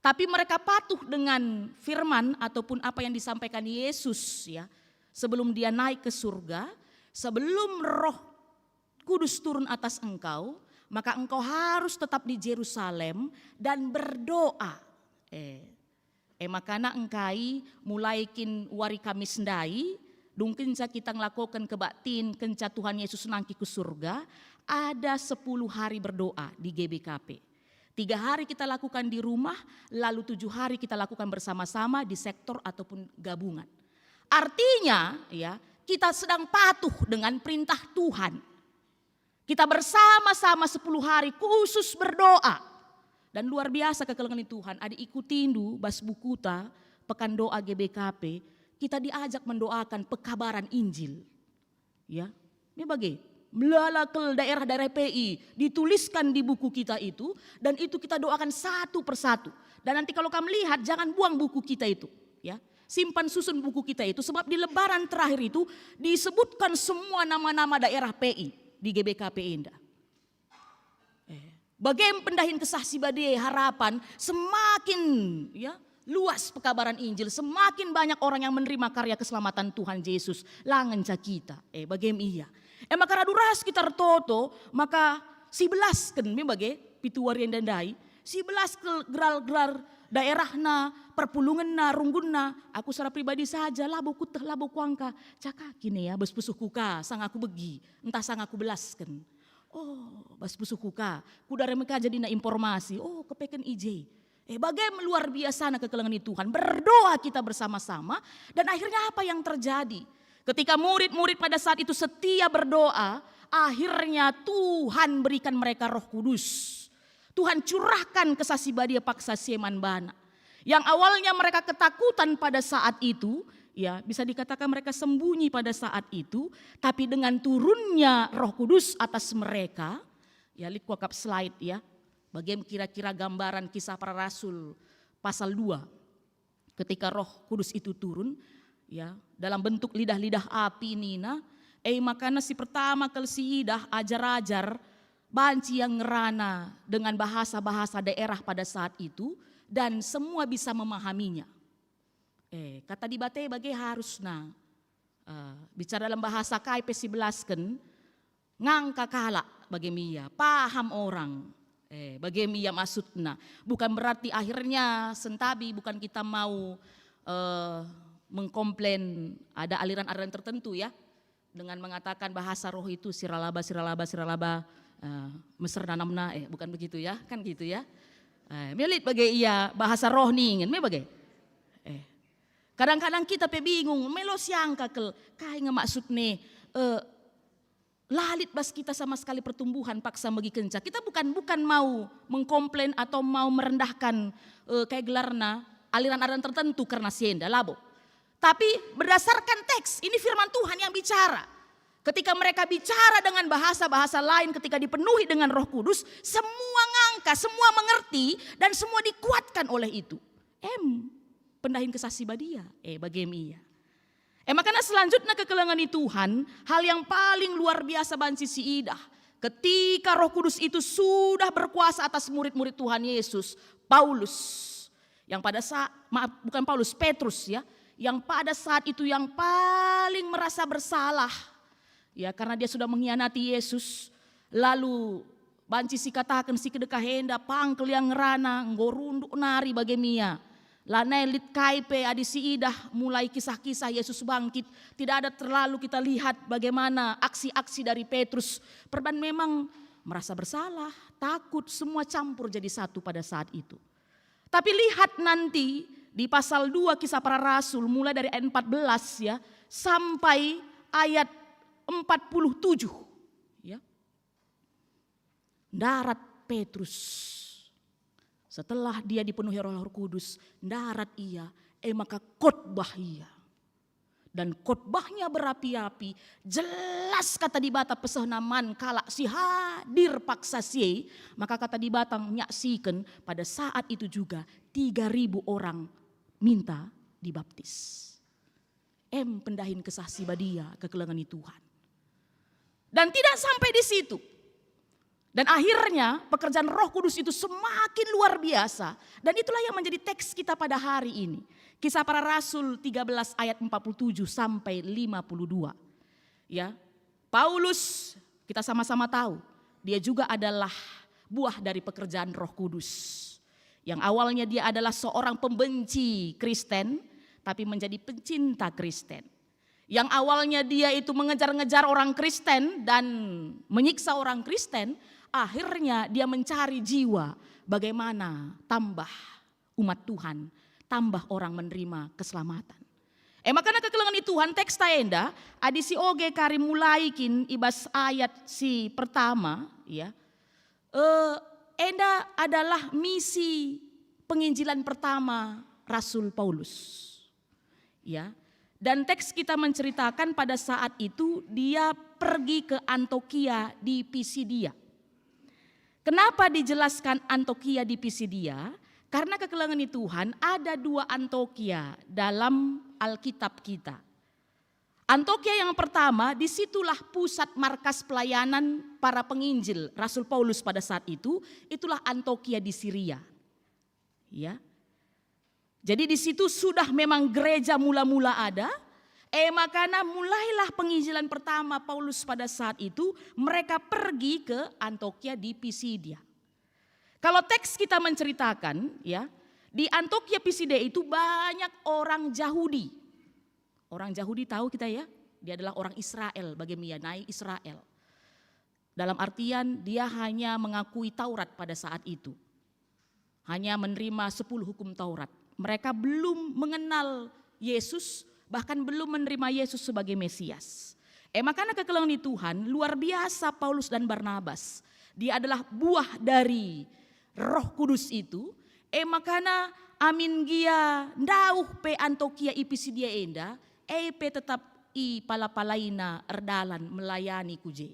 Tapi mereka patuh dengan firman ataupun apa yang disampaikan Yesus, ya, sebelum dia naik ke surga, "Sebelum Roh Kudus turun atas engkau, maka engkau harus tetap di Jerusalem dan berdoa." Eh, e makana engkai mulai kin wari Kamis ndai, dung kenca kita ngelakoken kebaktin, kenca Tuhan Yesus nangkih ku surga, ada sepuluh hari berdoa di G B K P. Tiga hari kita lakukan di rumah, lalu tujuh hari kita lakukan bersama-sama di sektor ataupun gabungan. Artinya, ya, kita sedang patuh dengan perintah Tuhan. Kita bersama-sama sepuluh hari khusus berdoa. Dan luar biasa kekelengen Tuhan, adi ikutindu bas bukuta Pekan Doa G B K P, kita diajak mendoakan pekabaran Injil. Ya, ini bage. Melala kal daerah-daerah P I dituliskan di buku kita itu, dan itu kita doakan satu persatu. Dan nanti kalau kamu lihat, jangan buang buku kita itu, ya. Simpan susun buku kita itu, sebab di lebaran terakhir itu disebutkan semua nama-nama daerah P I di G B K P enda. Eh, bage me pendahin Kesah Si Badia, harapan semakin, ya, luas pekabaran Injil, semakin banyak orang yang menerima karya keselamatan Tuhan Yesus, la ngenca kita. Eh, bage me ia. Eh, maka radu ras kita ertoto, maka sibelasken me bage pitu wari enda ndai, sibelasken gelar-gelar daerahna, perpulungenna, runggunna. Aku secara pribadi saja, labo kuteh, labo kuangka. Cakaki ne ya, bas pusuhku ka, sanga aku begi, ntah sanga aku belasken. Oh, bas pusuhku ka, kudare me ka jadina informasi. Oh, kepeken i je. Eh, bage me luar biasana kekelengen Tuhan. Berdoa kita bersama-sama, dan akhirnya apa yang terjadi? Ketika murid-murid pada saat itu setia berdoa, akhirnya Tuhan berikan mereka Roh Kudus. Tuhan curahkan Kesah Si Badia paksa si man bana. Yang awalnya mereka ketakutan pada saat itu, ya, bisa dikatakan mereka sembunyi pada saat itu, tapi dengan turunnya Roh Kudus atas mereka, ya, lit kuakap slide, ya. Bage me kira-kira gambaran Kisah Para Rasul pasal dua. Ketika Roh Kudus itu turun, ya, dalam bentuk lidah-lidah api nina, e makana si pertama kal siidah ajar-ajar banci yang ngerana dengan bahasa-bahasa daerah pada saat itu, dan semua bisa memahaminya. Eh, kata Dibata bage harusna. Eh, bicara dalam bahasa kai pe sibelasken, ngangka kalak bage me ia, paham orang. Eh, bage me ia maksudna. Bukan berarti akhirnya sentabi bukan kita mau, eh, mengkomplain ada aliran-aliran tertentu ya, dengan mengatakan bahasa roh itu siralaba, siralaba, siralaba, eh, meser nanamna, eh, bukan begitu ya, kan gitu ya. Eh, me lit bage ia bahasa roh ningen, me bage. Eh, kadang-kadang kita pe bingung, melo siangka kal, kai nge maksudne, eh, la lit bas kita sama sekali pertumbuhan paksa megikenca. Kita bukan, bukan mau mengkomplain atau mau merendahkan, eh, kai gelarna, aliran-aliran tertentu kerna si enda, labo. Tapi berdasarkan teks, ini firman Tuhan yang bicara. Ketika mereka bicara dengan bahasa-bahasa lain, ketika dipenuhi dengan Roh Kudus, semua ngangka, semua mengerti, dan semua dikuatkan oleh itu. Em, pendahin Kesah Si Badia, eh, bagem ia. E makana selanjutna kekelengen Tuhan, hal yang paling luar biasa banci siidah. Ketika Roh Kudus itu sudah berkuasa atas murid-murid Tuhan Yesus, Paulus, yang pada saat, maaf, bukan Paulus, Petrus ya, yang pada saat itu yang paling merasa bersalah, ya, karena dia sudah mengkhianati Yesus, lalu banci sikataken si kedekah enda, pangkel ia ngerana, enggo runduk nari bagem ia. Lanai lit kai pe adi siidah mulai kisah-kisah Yesus bangkit, tidak ada terlalu kita lihat bagaimana aksi-aksi dari Petrus. Perban memang merasa bersalah, takut, semua campur jadi satu pada saat itu. Tapi lihat nanti di pasal dua Kisah Para Rasul, mulai dari ayat empat belas ya, sampai ayat empat puluh tujuh, ya. Ndarat Petrus. Setelah dia dipenuhi Roh Kudus, ndarat ia, e maka khotbah ia. Dan khotbahnya berapi-api, jelas Kata Dibata pesehna man kalak si hadir paksa si e, maka Kata Dibata nyaksiken pada saat itu juga tiga ribu orang minta dibaptis. Em pendahin Kesah Si Badia kekelengen Tuhan. Dan tidak sampai di situ. Dan akhirnya pekerjaan Roh Kudus itu semakin luar biasa. Dan itulah yang menjadi teks kita pada hari ini. Kisah Para Rasul tiga belas ayat empat puluh tujuh sampai lima puluh dua. Ya, Paulus, kita sama-sama tahu, dia juga adalah buah dari pekerjaan Roh Kudus. Yang awalnya dia adalah seorang pembenci Kristen, tapi menjadi pencinta Kristen. Yang awalnya dia itu mengejar-ngejar orang Kristen dan menyiksa orang Kristen, akhirnya dia mencari jiwa bagaimana tambah umat Tuhan, tambah orang menerima keselamatan. E makana kekelengen Tuhan, teks ta enda, adi si oge kari mulai kin i bas ayat si pertama, ya, eh, enda adalah misi penginjilan pertama Rasul Paulus. Ya. Dan teks kita menceritakan pada saat itu dia pergi ke Antiokia di Pisidia. Kenapa dijelaskan Antiokia di Pisidia? Karena kekelengen Tuhan ada dua Antiokia dalam Alkitab kita. Antiokia yang pertama, disitulah pusat markas pelayanan para penginjil Rasul Paulus pada saat itu, itulah Antiokia di Siria. Ya. Jadi di situ sudah memang gereja mula-mula ada, e makana mulailah penginjilan pertama Paulus pada saat itu, mereka pergi ke Antiokia di Pisidia. Kalau teks kita menceritakan, ya, di Antiokia Pisidia itu banyak orang Jahudi. Orang Jahudi tahu kita ya, dia adalah orang Israel, bagem ia nai Israel. Dalam artian dia hanya mengakui Taurat pada saat itu. Hanya menerima sepuluh hukum Taurat. Mereka belum mengenal Yesus, bahkan belum menerima Yesus sebagai Mesias. E makana kekelengen Tuhan, luar biasa Paulus dan Barnabas. Dia adalah buah dari Roh Kudus itu. E makana amin gia ndauh pe Antiokia i Pisidia enda, e pe tetap ipala-palaina erdalan melayani ku je.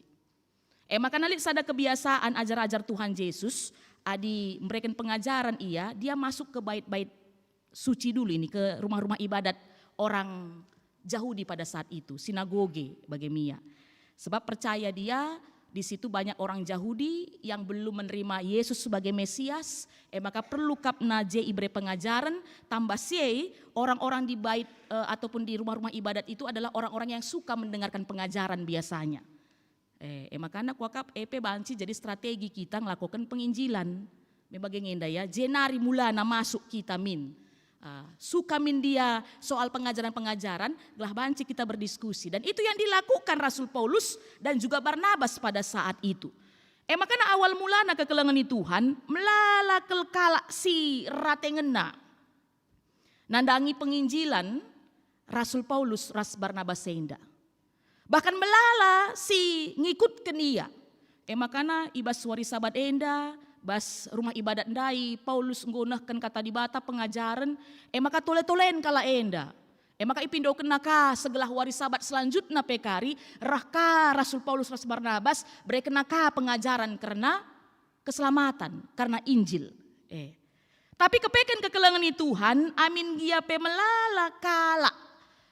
E makana lit sada kebiasaan ajar-ajar Tuhan Jesus, adi mereken pengajaren ia, dia masuk ke bait-bait suci dulu ini, ke rumah-rumah ibadat orang Jahudi pada saat itu, sinagoge bagem ia. Sebab percaya dia, di situ banyak orang Jahudi yang belum menerima Yesus sebagai Mesias, e maka perlu kap na je ibere pengajaren, tambah si e, orang-orang di bait, eh, ataupun di rumah-rumah ibadat itu adalah orang-orang yang suka mendengarkan pengajaren biasanya. Eh, e makana kuakap e pe banci jadi strategi kita ngelakoken penginjilan. Me bage ngenda ya, jenari mulana masuk kita min. Ah, suka min dia soal pengajaren-pengajaren, gelah banci kita berdiskusi. Dan itu yang dilakukan Rasul Paulus dan juga Barnabas pada saat itu. E makana awal mulana kekelengen Tuhan, melala kel kalak si rate ngena. Nandangi penginjilan Rasul Paulus ras Barnabas enda. Bahkan melala si ngikutken ia. E makana i bas wari Sabat enda, bas rumah ibadat ndai Paulus nggo nehken kata Dibata pengajaren, e maka tole-tolen kalak enda. E maka ipindokenna ka segelah wari Sabat selanjutna pe kari, reh ka Rasul Paulus ras Barnabas, berekenna ka pengajaren kerna keselamatan, kerna Injil. Eh. Tapi kepeken kekelengen i Tuhan, amin gia pe melala kalak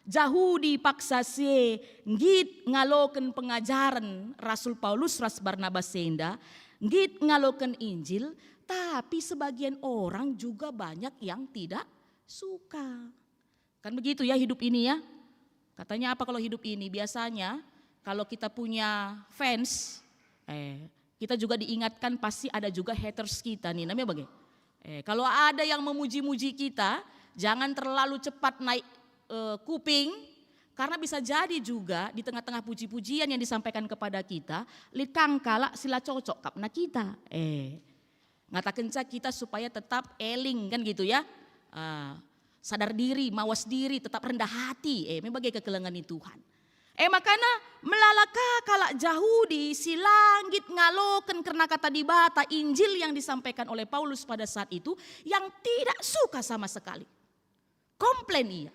Jahudi paksa si e nggit ngaloken pengajaren Rasul Paulus ras Barnabas enda, nggit ngaloken Injil, tapi sebagian orang juga banyak yang tidak suka. Kan begitu ya hidup ini ya. Katanya apa kalau hidup ini? Biasanya kalau kita punya fans, eh, kita juga diingatkan pasti ada juga haters kita nih, namanya bagaimana? Eh, kalau ada yang memuji-muji kita, jangan terlalu cepat naik eh, kuping, karena bisa jadi juga di tengah-tengah puji-pujian yang disampaikan kepada kita, lit kang kalak si la cocok kap na kita. Eh, ngatakenca kita supaya tetap eling kan gitu ya. Ah, sadar diri, mawas diri, tetap rendah hati. Eh, me bage kekelengen i Tuhan. Eh, makana melala ka kalak Jahudi si la nggit ngaloken kerna kata Dibata, Injil yang disampaikan oleh Paulus pada saat itu, yang tidak suka sama sekali. Komplain ia.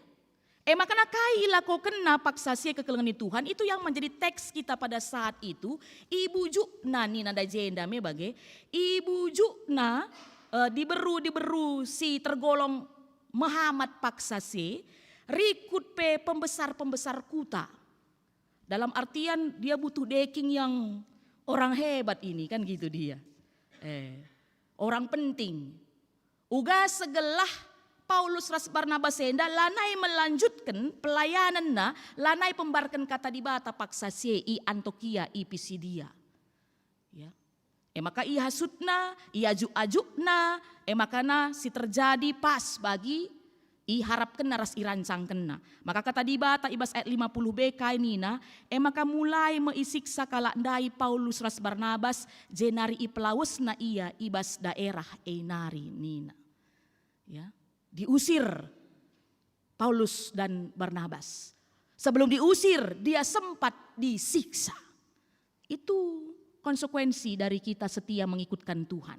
Eh, makana kai ilakokenna paksa si e kekelengen i Tuhan, itu yang menjadi teks kita pada saat itu. Ibujukna nina ndai jenda me bage. Ibujukna eh, diberu-diberu si tergolong mehamat paksa si e, rikut pe pembesar-pembesar kuta. Dalam artian dia butuh deking yang orang hebat ini kan gitu dia. Eh, orang penting. Uga segelah Paulus ras Barnabas enda lanai melanjutken pelayanenna, lanai pembarken kata Dibata paksa si e i Antiokia i Pisidia. Ya. E maka ihasutna, iajuk-ajukna, e makana si terjadi pas bagi iharapkenna ras irancangkenna. Maka kata Dibata i bas ayat lima puluh b kai nina, e maka mulai me isiksa kalak ndai Paulus ras Barnabas, jenari ipelawesna ia i bas daerah e nari nina. Ya, diusir Paulus dan Barnabas. Sebelum diusir, dia sempat disiksa. Itu konsekuensi dari kita setia mengikutkan Tuhan.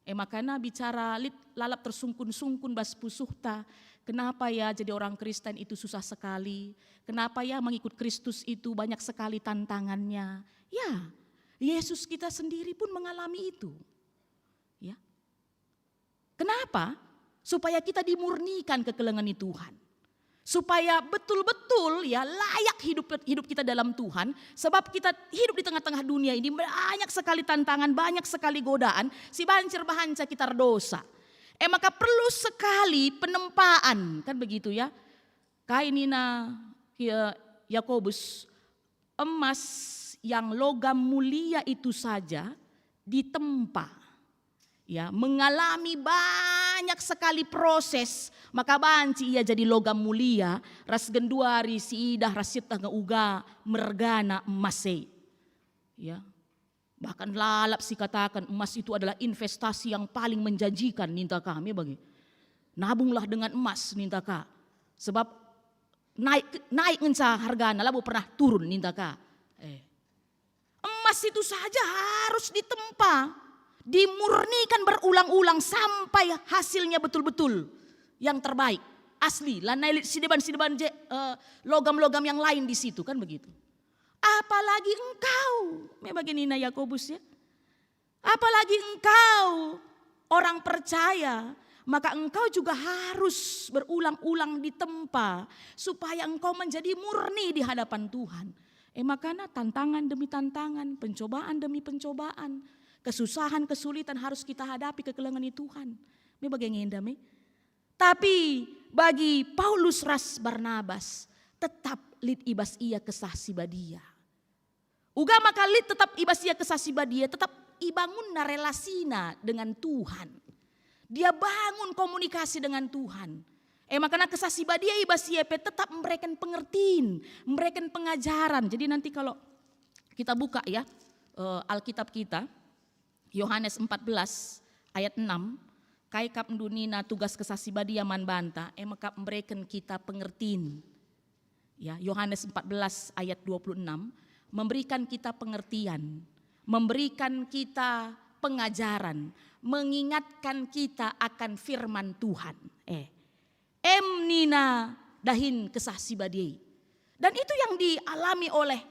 E makana bicara lit lalap tersungkun-sungkun bas pusuhta, kenapa ya jadi orang Kristen itu susah sekali? Kenapa ya mengikut Kristus itu banyak sekali tantangannya? Ya, Yesus kita sendiri pun mengalami itu. Ya. Kenapa? Supaya kita dimurnikan kekelengen i Tuhan. Supaya betul-betul ya layak hidup hidup kita dalam Tuhan, sebab kita hidup di tengah-tengah dunia ini banyak sekali tantangan, banyak sekali godaan, si banci erbahanca kita erdosa. E maka perlu sekali penempaan, kan begitu ya. Kai nina ya, Yakobus, emas yang logam mulia itu saja ditempa, ya, mengalami banyak sekali proses, maka banci ia jadi logam mulia, ras genduari siidah ras sieteh nge uga mergana emas e. Ya. Bahkan lalap sikataken emas itu adalah investasi yang paling menjanjikan ninta ka, me bage. Nabunglah dengan emas ninta ka. Sebab naik naik ngenca hargana, labo pernah turun ninta ka. Eh. Emas itu saja harus ditempa, dimurnikan berulang-ulang sampai hasilnya betul-betul yang terbaik, asli, lanai lit sideban-sideban je, eh, logam-logam yang lain di situ, kan begitu. Apalagi engkau, me bage nina Yakobus ya. Apalagi engkau orang percaya, maka engkau juga harus berulang-ulang ditempa supaya engkau menjadi murni di hadapan Tuhan. E makana tantangan demi tantangan, pencobaan demi pencobaan, kesusahan, kesulitan harus kita hadapi kekelengen i Tuhan. Me bage nge enda me. Tapi bagi Paulus ras Barnabas, tetap lit i bas ia Kesah Si Badia. Uga maka lit tetap i bas ia Kesah Si Badia, tetap ibangunna relasina dengan Tuhan. Dia bangun komunikasi dengan Tuhan. E makana Kesah Si Badia i bas ia pe tetap mereken pengertin, mereken pengajaran. Jadi nanti kalau kita buka ya, eh, Alkitab kita, Yohanes empat belas ayat enam, kai kap ndunina tugas Kesah Si Badia man banta, e me kap mereken kita pengertin. Ya, Yohanes empat belas ayat dua puluh enam, memberikan kita pengertian, memberikan kita pengajaren, mengingatkan kita akan firman Tuhan. Eh, em nina dahin Kesah Si Badia. Dan itu yang dialami oleh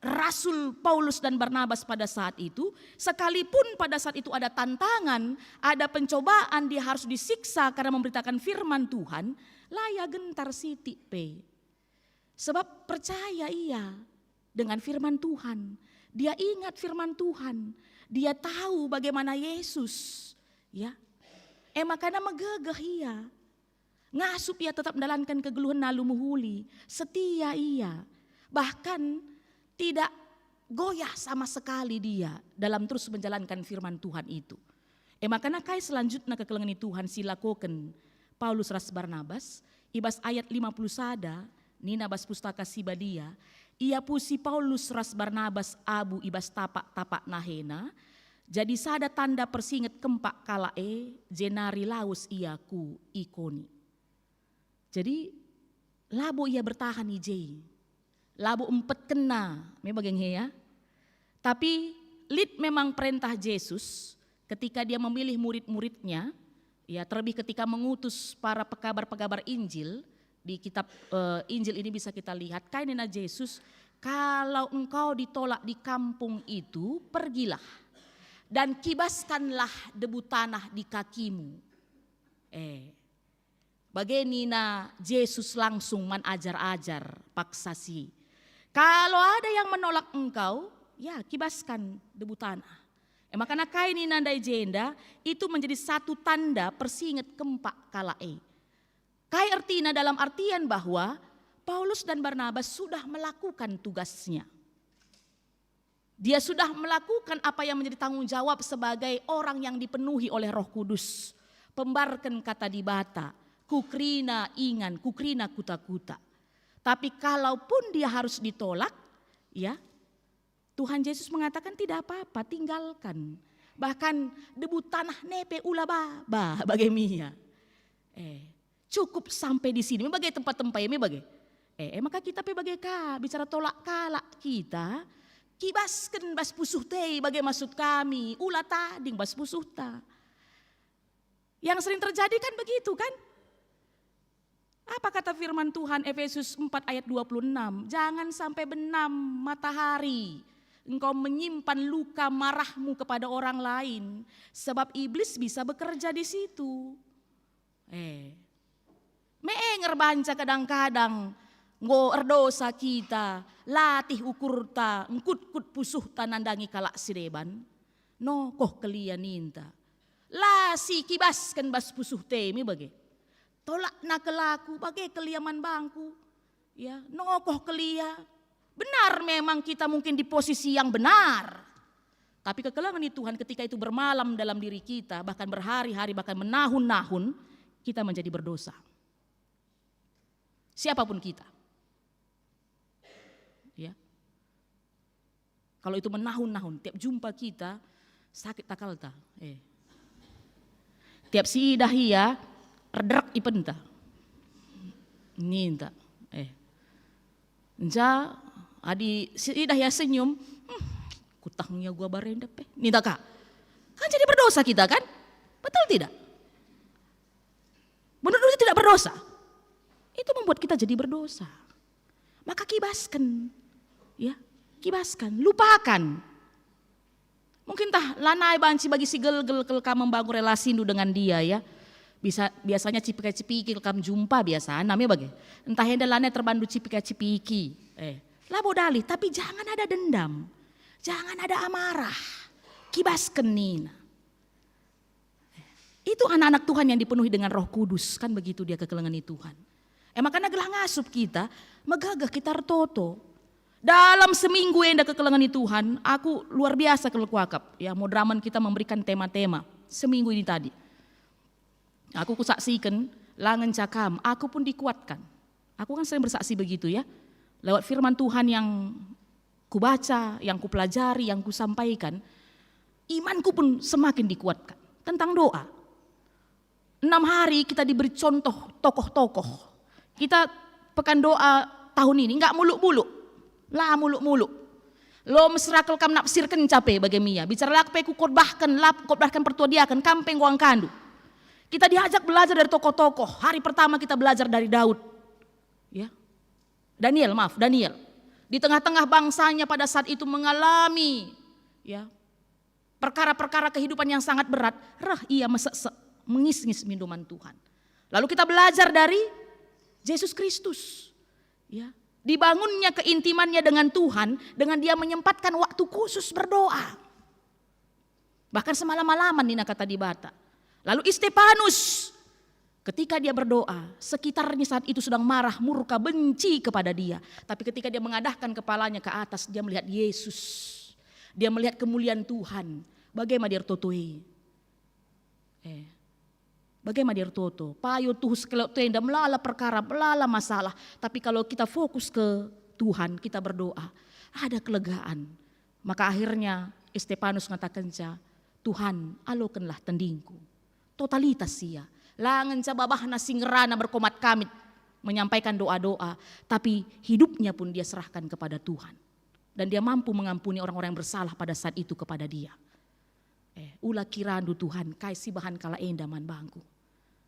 Rasul Paulus dan Barnabas pada saat itu, sekalipun pada saat itu ada tantangan, ada pencobaan, dia harus disiksa karena memberitakan firman Tuhan, la ia gentar sitik pe. Sebab percaya ia dengan firman Tuhan. Dia ingat firman Tuhan. Dia tahu bagaimana Yesus, ya. E makana megegeh ia. Ngasup ia tetap mendalankan kegeluhen alu mehuli. Setia ia. Bahkan tidak goyah sama sekali dia dalam terus menjalankan firman Tuhan itu. E makana kai selanjutna kekelengen Tuhan si lakoken Paulus ras Barnabas? I bas ayat lima puluh sada, nina bas Pustaka Si Badia, "Iapusi Paulus ras Barnabas abu i bas tapak-tapak nahena, jadi sada tanda persinget kempak kalak e, jenari lawes ia ku Ikoni." Jadi, labo ia bertahan i je. Labo empetkenna, me bage nge ya. Tapi lit memang perentah Jesus ketika dia memilih murid-muridnya, ya, terlebih ketika mengutus para pekabar-pekabar Injil, di kitab, eh, Injil ini bisa kita lihat, kai nina Jesus, "Kalau engkau ditolak di kampung itu, pergilah dan kibaskanlah debu tanah di kakimu." Eh, bage nina Jesus langsung man ajar-ajar paksa si, "Kalau ada yang menolak engkau, ya, kibaskan debu tanah." E makana kai nina ndai jenda, itu menjadi satu tanda persinget kempak kalak e. Kai ertina? Dalam artian bahwa Paulus dan Barnabas sudah melakukan tugasnya. Dia sudah melakukan apa yang menjadi tanggung jawab sebagai orang yang dipenuhi oleh Roh Kudus. Pembarken kata Dibata, ku kerina ingan, ku kerina kuta-kuta. Tapi kalaupun dia harus ditolak, ya, Tuhan Yesus mengatakan, "Tidak apa-apa, tinggalkan. Bahkan debu tanah nepe ula baba bage mia." Eh, cukup sampai di sini, me bage tempat-tempat, me bage. Eh, eh, maka kita pe bage ka, bicara tolak kalak kita, kibasken bas pusuh tei bage maksud kami, ula tading bas pusuhta. Yang sering terjadi kan begitu kan? Apa kata firman Tuhan Efesus empat ayat dua puluh enam? "Jangan sampai benam matahari engkau menyimpan luka marahmu kepada orang lain, sebab iblis bisa bekerja di situ." Eh, me e ngerbanca kadang-kadang enggo erdosa kita, latih ukurta, engkutkut pusuhta nandangi kalak si deban. Nokoh kelia ninta. La si kibasken bas pusuh tei me bage. Tolakna kelaku bage kelia man bangku. Ya, nokoh kelia. Benar memang kita mungkin di posisi yang benar. Tapi kekelengen Tuhan ketika itu bermalam dalam diri kita, bahkan berhari-hari, bahkan menahun-nahun, kita menjadi berdosa. Siapapun kita. Ya. Kalau itu menahun-nahun, tiap jumpa kita sakit takalta. Eh. Tiap siidah ia, rederek ipenta. Ninta. Eh. Nja, adi siidah ia senyum, "Hmm, kutah nge ia gua barenda pe." Ninta ka. Kan jadi berdosa kita kan? Betul tidak? Menurut itu tidak berdosa. Itu membuat kita jadi berdosa. Maka kibasken. Ya, kibasken, lupakan. Mungkin tah lanai banci bagi si gelgel kal kam membangun relasindu dengan dia, ya. Bisa, biasanya cipika-cipiki kal kam jumpa biasana me bage. Entah enda lanai terbandu cipika-cipiki. Eh, labo dalih, tapi jangan ada dendam. Jangan ada amarah. Kibasken nina. Itu anak-anak Tuhan yang dipenuhi dengan Roh Kudus, kan begitu dia kekelengen Tuhan. E makana gelah ngasup kita, megegeh kita ertoto. Dalam seminggu enda kekelengen Tuhan, aku luar biasa kal kuakap. Ya, moderamen kita memberikan tema-tema seminggu ini tadi. Aku kusaksiken, la ngenca kam, aku pun dikuatkan. Aku kan sering bersaksi begitu ya, lewat firman Tuhan yang kubaca, yang kupelajari, yang kusampaikan, imanku pun semakin dikuatkan. Tentang doa. Enam hari kita diberi contoh tokoh-tokoh. Kita pekan doa tahun ini nggak muluk-muluk. La muluk-muluk. Lo mesera kal kam nafsirkenca pe bage ia. Bicara la pe kukhotbahken, la kukhotbahken pertua diaken, kam pe enggo angkandu. Kita diajak belajar dari tokoh-tokoh. Hari pertama kita belajar dari Daud. Ya. Daniel, maaf, Daniel. Di tengah-tengah bangsanya pada saat itu mengalami, ya, perkara-perkara kehidupan yang sangat berat, reh ia meseksek, mengis-ngis mindoman Tuhan. Lalu kita belajar dari Jesus Kristus. Ya, dibangunnya keintimannya dengan Tuhan dengan dia menyempatkan waktu khusus berdoa. Bahkan semalam-malaman nina kata Dibata. Lalu Stefanus, ketika dia berdoa, sekitarnya saat itu sedang marah, murka, benci kepada dia. Tapi ketika dia mengadahkan kepalanya ke atas, dia melihat Yesus. Dia melihat kemuliaan Tuhan. Bagaimana dia ertoto e? Eh, bagaimana dia ertoto? Payo tuhu sekelewet enda, melala perkara, melala masalah. Tapi kalau kita fokus ke Tuhan, kita berdoa, ada kelegaan. Maka akhirnya Stefanus ngatakenca, "Tuhan, alokenlah tendingku." Totalitas ia. La ngenca babahna si ngerana berkomat kamit menyampaikan doa-doa, tapi hidupnya pun dia serahkan kepada Tuhan. Dan dia mampu mengampuni orang-orang yang bersalah pada saat itu kepada dia. Eh, ula kirandu Tuhan, kai si bahan kalak enda man bangku.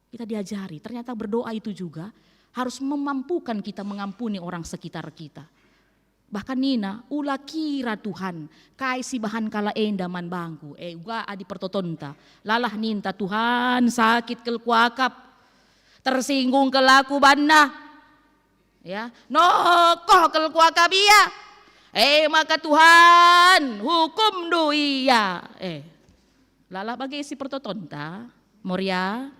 Kita diajari, ternyata berdoa itu juga harus memampukan kita mengampuni orang sekitar kita. Bahkan nina, ula kira Tuhan, kai si bahan kalak enda man bangku. Eh, uga adi pertotonta. Lalah ninta, "Tuhan, sakit kal kuakap. Tersinggung kal aku banna." Ya, nokoh kal kuakap ia. Eh, maka Tuhan, hukumndu ia. Eh, lalah bage si pertotonta, Moria.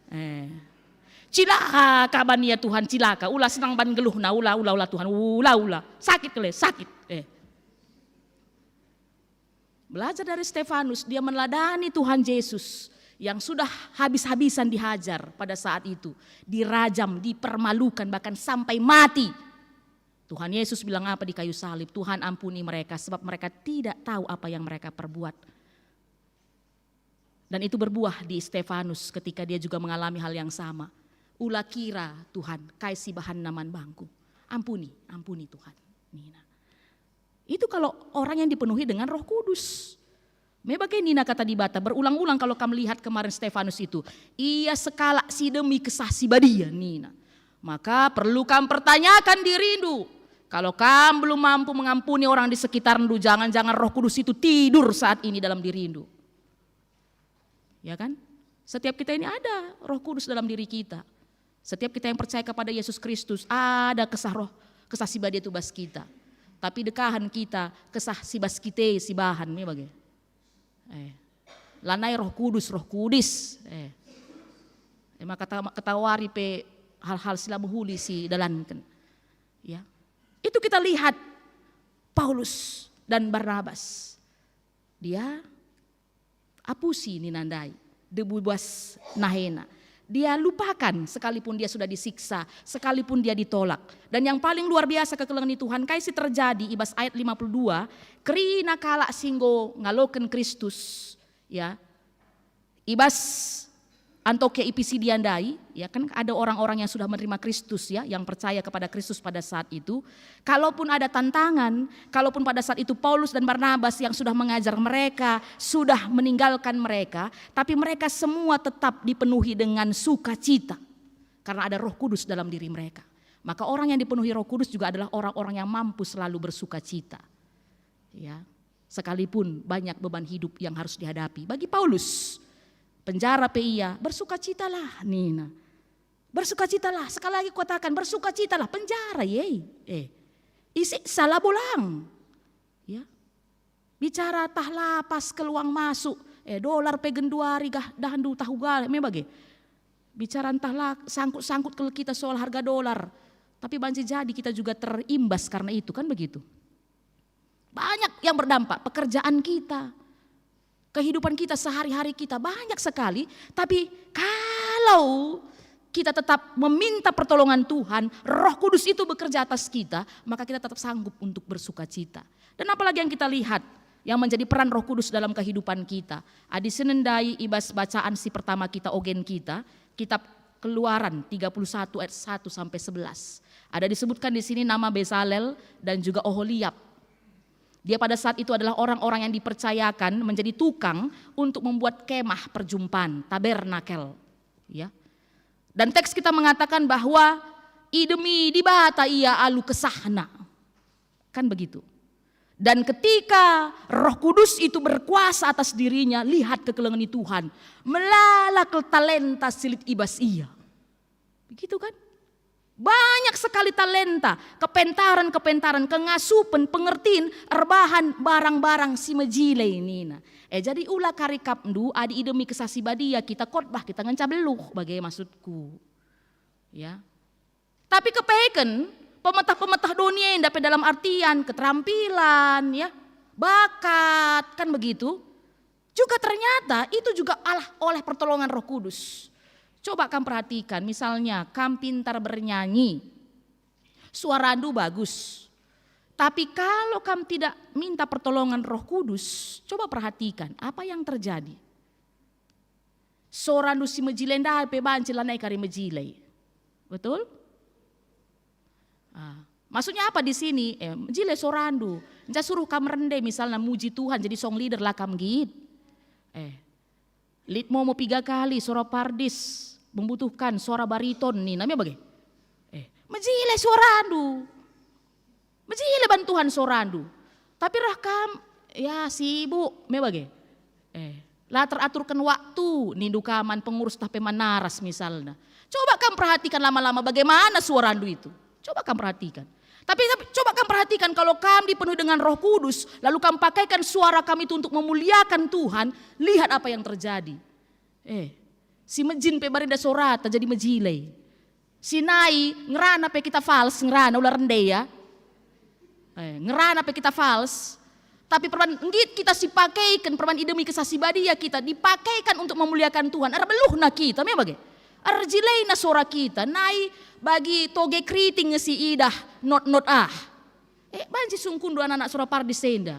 Eh, cilaka ban ia Tuhan, cilaka. Ula senang ban geluhna, ula, ula, ula Tuhan, ula, ula. Sakit kal e, sakit. Eh. Belajar dari Stefanus, dia meneladani Tuhan Yesus yang sudah habis-habisan dihajar pada saat itu, dirajam, dipermalukan, bahkan sampai mati. Tuhan Yesus bilang apa di kayu salib? "Tuhan, ampuni mereka, sebab mereka tidak tahu apa yang mereka perbuat." Dan itu berbuah di Stefanus ketika dia juga mengalami hal yang sama. "Ula kira, Tuhan, kai si bahanna man bangku. Ampuni, ampuni, Tuhan," nina. Itu kalau orang yang dipenuhi dengan Roh Kudus. Me bage nina kata Dibata, berulang-ulang kalau kam lihat kemarin Stefanus itu, ia sekalak si demi Kesah Si Badia nina. Maka perlu kam pertanyakan dirindu. Kalau kam belum mampu mengampuni orang di sekitarndu, jangan-jangan Roh Kudus itu tidur saat ini dalam dirindu. Ya kan? Setiap kita ini ada Roh Kudus dalam diri kita. Setiap kita yang percaya kepada Yesus Kristus, ada Kesah Roh, Kesah Si Badia itu bas kita. Tapi dekahen kita Kesah Si bas kita si bahan, me bage. Eh. Lanai Roh Kudus, Roh Kudis. Eh. Emang kata, ketawari pe hal-hal si la mehuli si dalanken. Ya. Itu kita lihat Paulus dan Barnabas. Dia apusi nina ndai, debu bas nahena. Dia lupakan sekalipun dia sudah disiksa, sekalipun dia ditolak. Dan yang paling luar biasa kekelengen ni Tuhan, kai si terjadi i bas ayat lima puluh dua, kerina kalak si enggo ngaloken Kristus, ya, i bas Antiokia i Pisidia ndai, ya kan, ada orang-orang yang sudah menerima Kristus, ya, yang percaya kepada Kristus pada saat itu. Kalaupun ada tantangan, kalaupun pada saat itu Paulus dan Barnabas yang sudah mengajar mereka, sudah meninggalkan mereka, tapi mereka semua tetap dipenuhi dengan sukacita karena ada Roh Kudus dalam diri mereka. Maka orang yang dipenuhi Roh Kudus juga adalah orang-orang yang mampu selalu bersukacita. Ya, sekalipun banyak beban hidup yang harus dihadapi. Bagi Paulus, penjara pe ia, "Bersukacitalah," nina. "Bersukacitalah," sekali lagi kukatakan, "Bersukacitalah," penjara, ye. Eh, isiksa labo lang. Ya. Bicara tah la pas kal uang masuk, eh, dolar pe genduari gah dahndu tah uga, me bage. Bicara ntah la sangkut-sangkut kal kita soal harga dolar, tapi banci jadi kita juga terimbas karena itu, kan begitu? Banyak yang berdampak, pekerjaan kita, kehidupan kita sehari-hari kita, banyak sekali. Tapi kalau kita tetap meminta pertolongan Tuhan, Roh Kudus itu bekerja atas kita, maka kita tetap sanggup untuk bersukacita. Dan apalagi yang kita lihat yang menjadi peran Roh Kudus dalam kehidupan kita. Adi senendai i bas bacaan si pertama kita, ogen kita, kitab Keluaran tiga puluh satu ayat satu sampai sebelas. Ada disebutkan di sini nama Bezalel dan juga Oholiab. Dia pada saat itu adalah orang-orang yang dipercayakan menjadi tukang untuk membuat kemah perjumpaan, tabernakel. Ya. Dan teks kita mengatakan bahwa idemi Dibata ia alu kesahna. Kan begitu. Dan ketika Roh Kudus itu berkuasa atas dirinya, lihat kekelengen Tuhan, melala kal talenta si lit i bas ia. Begitu kan? Banyak sekali talenta, kepentaren-kepentaren, kengasupen, pengertin, erbahan barang-barang si mejile nina. Eh, jadi ula kari kapndu adi idemi Kesah Si Badia kita khotbah kita ngenca beluh, bage maksudku. Ya. Tapi kepeken pemetah-pemetah doni enda pe dalam artian keterampilan, ya, bakat, kan begitu? Juga ternyata itu juga Allah oleh pertolongan Roh Kudus. Coba kam perhatikan, misalnya kam pintar bernyanyi, suarandu bagus. Tapi kalau kam tidak minta pertolongan Roh Kudus, coba perhatikan apa yang terjadi. Sorandu si mejile ndai pe banci lanai kari mejile. Betul? Ah. Maksudnya apa di sini? Eh, mejile sorandu. Nca suruh kam rende misalna muji Tuhan jadi song leader la kam nggit. Eh, lit momo piga kali sora pardis membutuhkan suara bariton nina me bage. Eh, mejile sorandu. Mejile ban Tuhan sorandu. Tapi reh kam, ya, sibuk me bage. Eh, la teraturken waktu nindu ka man pengurus tah pe man naras misalna. Coba kam perhatikan lama-lama bagaimana suarandu itu. Coba kam perhatikan. Tapi, tapi coba kam perhatikan kalau kam dipenuhi dengan Roh Kudus, lalu kam pakaikan suara kam itu untuk memuliakan Tuhan, lihat apa yang terjadi. Eh, si mejin pe barinda sorata jadi mejile. Si nai ngerana pe kita fals, ngerana ula rende ya. Eh, ngerana pe kita fals. Tapi perban nggit kita si pakaiken, perban idemi Kesah Si Badia kita dipakaikan untuk memuliakan Tuhan. Erbeluhna kita, me bage. Erjileina sora kita, nai bagi toge keriting nge si idah not-not ah. Eh, banci sungkundu anak-anak sora pardis enda.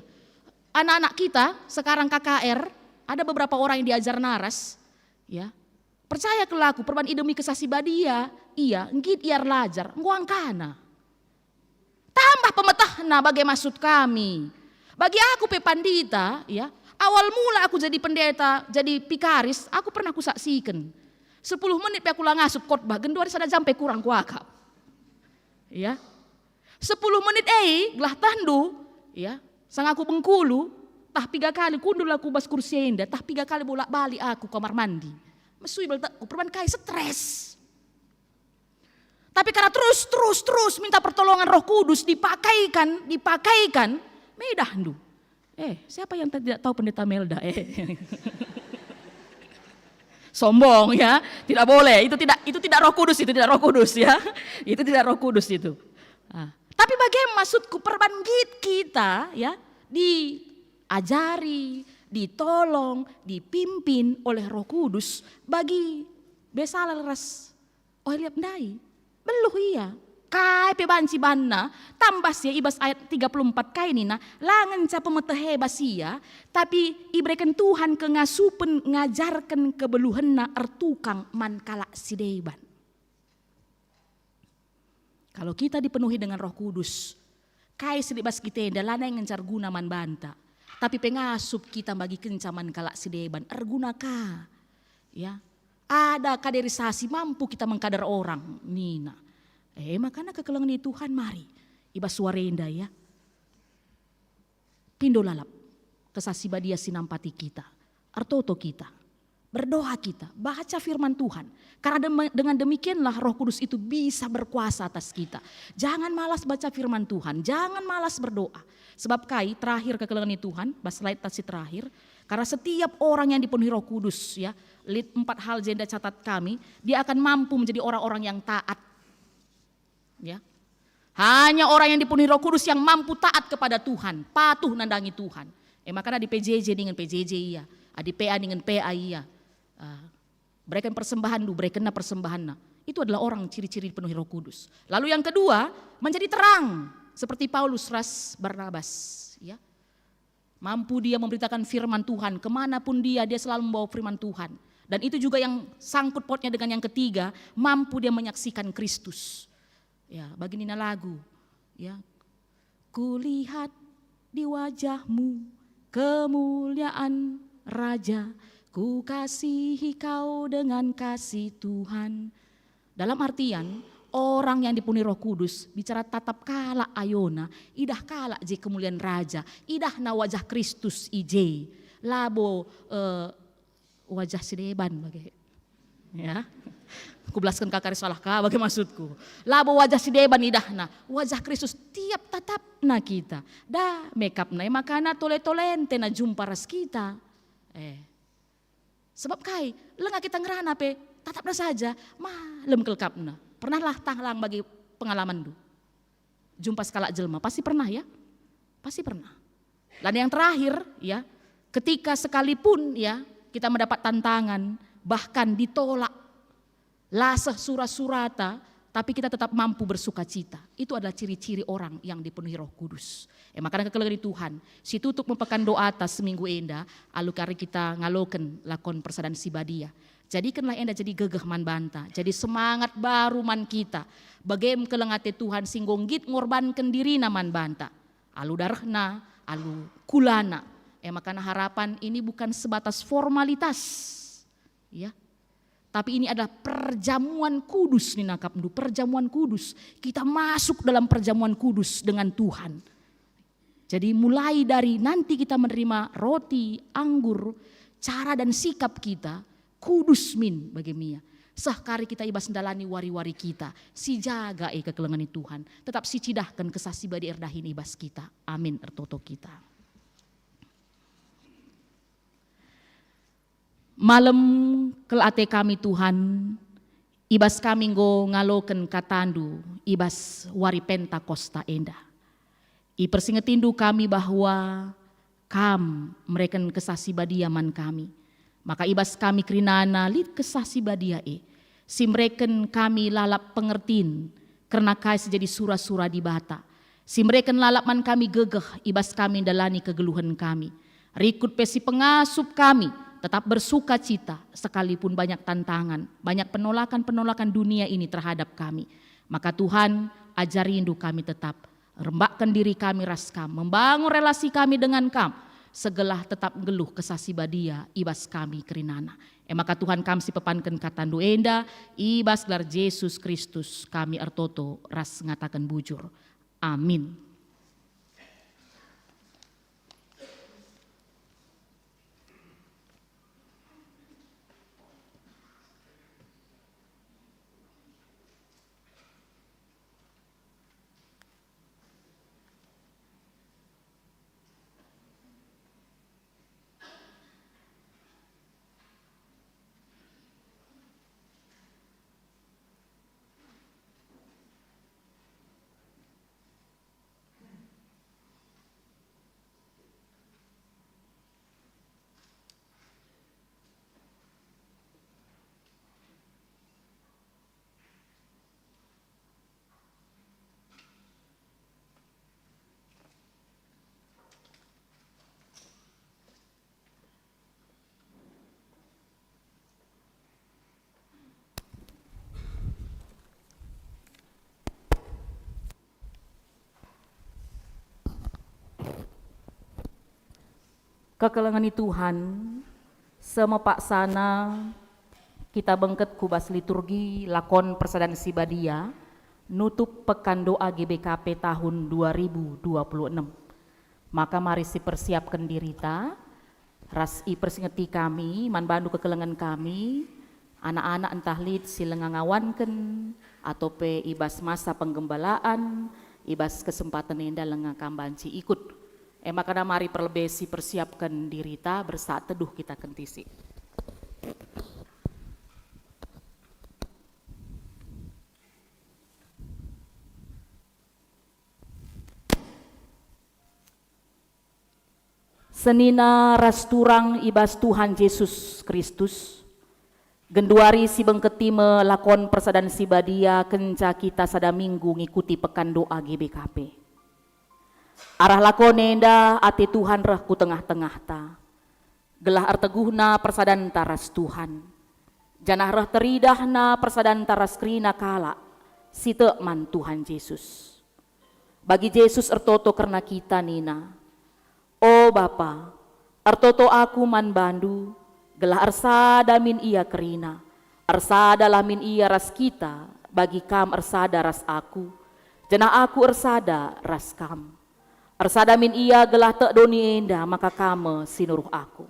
Anak-anak kita sekarang K K R, ada beberapa orang yang diajar naras, ya. Percaya kelaku, perban idemi Kesah Si Badia, ia, nggit ia erlajar, enggo angkana. Tambah pemetehna bage maksud kami. Bagi aku pe pandita, ya, awal mula aku jadi pendeta, jadi pikaris, aku pernah kusaksiken. Sepuluh menit pe aku la ngasup khotbah, genduari sada jam pe kurang kuakap. Ya. Sepuluh menit e, gelah tehndu, ya, sanga aku Bengkulu, tah piga kali kundul aku bas kursi enda, tah piga kali bolak-balik aku kamar mandi. Mesui beltekku, perban kai stres. Tapi karena terus, terus, terus minta pertolongan Roh Kudus, dipakaikan, dipakaikan, me idahndu. Eh, siapa yang tidak tahu Pendeta Melda? Eh. Sombong ya, tidak boleh. Itu tidak, itu tidak Roh Kudus, itu tidak Roh Kudus ya. Itu tidak Roh Kudus itu. Ah. Tapi bagaimana maksudku perban nggit kita ya diajari, ditolong, dipimpin oleh Roh Kudus bagi Besalel ras Oholiab ndai. Beluh ia. Kai pe banci banna, tambah si i bas ayat tiga puluh empat kai nina, la ngenca pemeteh e bas ia, tapi ibereken Tuhan kengasupen ngajarken kebeluhenna ertukang man kalak si deban. Kalau kita dipenuhi dengan Roh Kudus, kai si lit bas kita enda lanai ngenca erguna man banta, tapi pengasup kita mbagikenca man kalak si deban, erguna ka. Ya, ada kaderisasi mampu kita mengkader orang, nina. Eh, makana kekelengen Tuhan mari i bas suara enda ya. Pindo lalap, Kesah Si Badia si nampati kita, ertoto kita, berdoa kita, baca firman Tuhan. Karena dem-, dengan demikianlah Roh Kudus itu bisa berkuasa atas kita. Jangan malas baca firman Tuhan, jangan malas berdoa. Sebab kai terakhir kekelengen Tuhan, bas slide tasi terakhir, karena setiap orang yang dipenuhi Roh Kudus, ya, lit empat hal jenda catat kami, dia akan mampu menjadi orang-orang yang taat. Ya. Hanya orang yang dipenuhi Roh Kudus yang mampu taat kepada Tuhan, patuh nandangi Tuhan. Eh, makana di P J J ningen P J J ia, adi P A ningen P A ia. Ah, bereken persembahan du, berekenna persembahanna. Itu adalah orang ciri-ciri dipenuhi Roh Kudus. Lalu yang kedua, menjadi terang seperti Paulus ras Barnabas. Ya. Mampu dia memberitakan firman Tuhan, kemanapun dia, dia selalu membawa firman Tuhan. Dan itu juga yang sangkut pautnya dengan yang ketiga, mampu dia menyaksikan Kristus. Ya, bagi nina lagu, ya. Kulihat di wajahmu kemuliaan Raja, kukasihi kau dengan kasih Tuhan. Dalam artian, orang yang dipenuhi Roh Kudus bicara tatap kalak ayona, idah kalak je kemuliaan Raja, idahna wajah Kristus i je. Labo, eh, wajah si deban bage. Ya. Kubelasken ka kari salah ka bage maksudku. Labo wajah si deban idahna, wajah Kristus tiap tatapna kita. Da mekapna, e makana tole-tolente na jumpa ras kita. Eh. Sebab kai? Langa kita ngerana pe, tatapna saja, malem kelkapna. Pernahlah talang bagi pengalamanndu? Jumpa sekalak jelma, pasti pernah ya? Pasti pernah. Dan yang terakhir ya, ketika sekalipun ya, kita mendapat tantangan, bahkan ditolak, laseh sura-surata, tapi kita tetap mampu bersukacita. Itu adalah ciri-ciri orang yang dipenuhi Roh Kudus. E, makana kekelengen Tuhan, si tutup mepekan doata seminggu enda, alu kari kita ngaloken lakon persadan si badia. Jadikenlah enda jadi gegeh man banta, jadi semangat baru man kita. Bage me keleng ate Tuhan si enggo nggit ngorbanken dirina man banta. Alu darehna, alu kulana. E makana harapan ini bukan sebatas formalitas. Ya. Tapi ini adalah perjamuan kudus, nina akapndu, perjamuan kudus. Kita masuk dalam perjamuan kudus dengan Tuhan. Jadi mulai dari nanti kita menerima roti, anggur, cara dan sikap kita, kudus min bage mia. Seh kari kita ibas ndalani wari-wari kita, si jaga e kekelengen Tuhan, tetap si cidahken Kesah Si Badia erdahin ibas kita. Amin, ertoto kita. Malem kel ate kami, Tuhan, ibas kami enggo ngaloken katandu ibas wari Pentakosta enda. Ipersingetindu kami bahwa Kam mereken Kesah Si Badia man kami. Maka ibas kami kerinana lit Kesah Si Badia e, si mereken kami lalap pengertin kerna kai si jadi sura-sura Dibata, si mereken lalap man kami gegeh ibas kami ndalani kegeluhen kami. Rikut pe si pengasup kami tetap bersukacita, sekalipun banyak tantangan, banyak penolakan-penolakan dunia ini terhadap kami. Maka Tuhan, ajarindu kami tetap rembakken diri kami ras Kam, membangun relasi kami dengan Kam, segelah tetap nggeluh Kesah Si Badia ibas kami kerinana. E maka Tuhan, Kam si pepanken katandu enda, ibas gelar Jesus Kristus kami ertoto ras ngataken bujur. Amin. Kekelengen Tuhan, semepaksana kita bengket ku bas liturgi lakon persadan si badia nutup Pekan Doa G B K P tahun dua ribu dua puluh enam. Maka mari sipersiapken dirita, ras ipersingeti kami man bandu kekelengen kami, anak-anak ntah lit si langa ngawanken, atau pe i bas masa penggembalaan, i bas kesempaten enda langa kam banci ikut. E maka mari perlebe sipersiapken dirita, bersaat teduh kita kentisik. Senina ras turang i bas Tuhan Jesus Kristus, genduari sibengketi me lakon persadan si badia kenca kita sada minggu ngikuti Pekan Doa G B K P. Arah lakon enda ate Tuhan reh ku tengah-tengahta, gelah erteguhna persadanta ras Tuhan. janah reh teridahna persadanta ras kerina kalak si tek man Tuhan Jesus. Bagi Jesus ertoto kerna kita nina, "O Bapa, ertoto Aku man baNdu, gelah ersada min ia kerina, ersadalah min ia ras kita, bagi Kam ersada ras Aku, janah Aku ersada ras Kam. Ersada min ia gelah tek doni enda maka Kam me si nuruh Aku."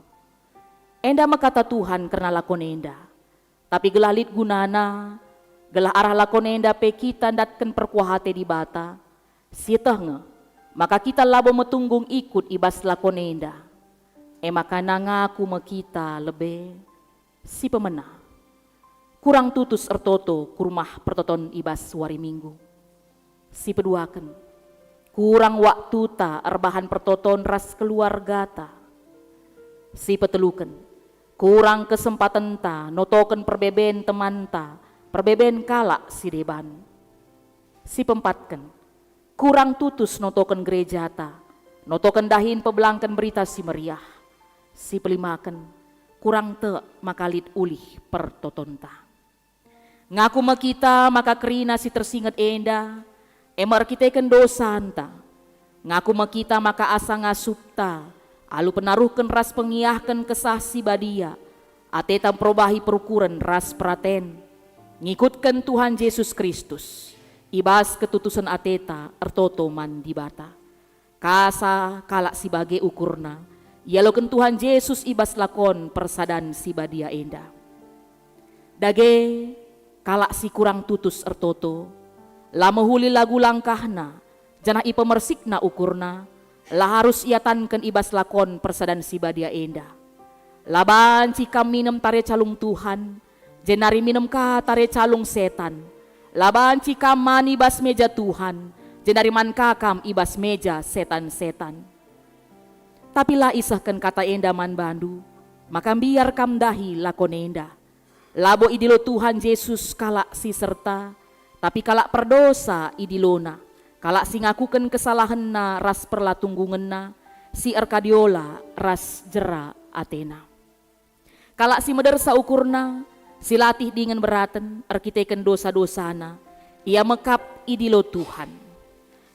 Enda me kata Tuhan kerna lakon enda. Tapi gelah lit gunana, gelah arah lakon enda pe kita ndatken perkuah ate Dibata, sieteh nge maka kita labo metunggung ikut i bas lakon enda. E maka nangaku me kita lebe si pemena. Kurang tutus ertoto ku rumah pertoton i bas wari Minggu. Si peduaken, kurang waktuta erbahan pertoton ras keluargata. Si peteluken, kurang kesempatenta notoken perbeben temanta, perbeben kalak si deban. Si peempatken, kurang tutus notoken gerejata, notoken dahin pebelangken Berita Si Meriah. Si pelimaken, kurang tek maka lit ulih pertotonta. Ngaku me kita maka kerina si tersinget enda, e me erkiteken dosanta. Ngaku me kita maka asa ngasupta, alu penaruhken ras pengiahken Kesah Si Badia, ateta mperobahi perukuren ras peraten, ngikutken Tuhan Jesus Kristus, i bas ketutusen ateta ertoto man Dibata. Kasa kalak si bage ukurna, ialoken Tuhan Jesus i bas lakon persadan si badia enda. Dage, kalak si kurang tutus ertoto, la mehuli lagu langkahna, janah ipemersikna ukurna, la arus iatanken i bas lakon persadan si badia enda. La banci kam minem tare calung Tuhan, jenari minem ka tare calung setan. La banci kam man i bas meja Tuhan, jenari man ka kam i bas meja setan-setan. Tapi la isehken kata enda man bandu, maka mbiar kam ndahi lakon enda. Labo idilo Tuhan Jesus kalak si serta, tapi kalak perdosa idilona, kalak si ngakuken kesalahenna ras perlatunggungenna, si erkadiola ras jera atena. Kalak si medersa ukurna, si latih dingen beraten erkiteken dosa-dosana, ia mekap idilo Tuhan.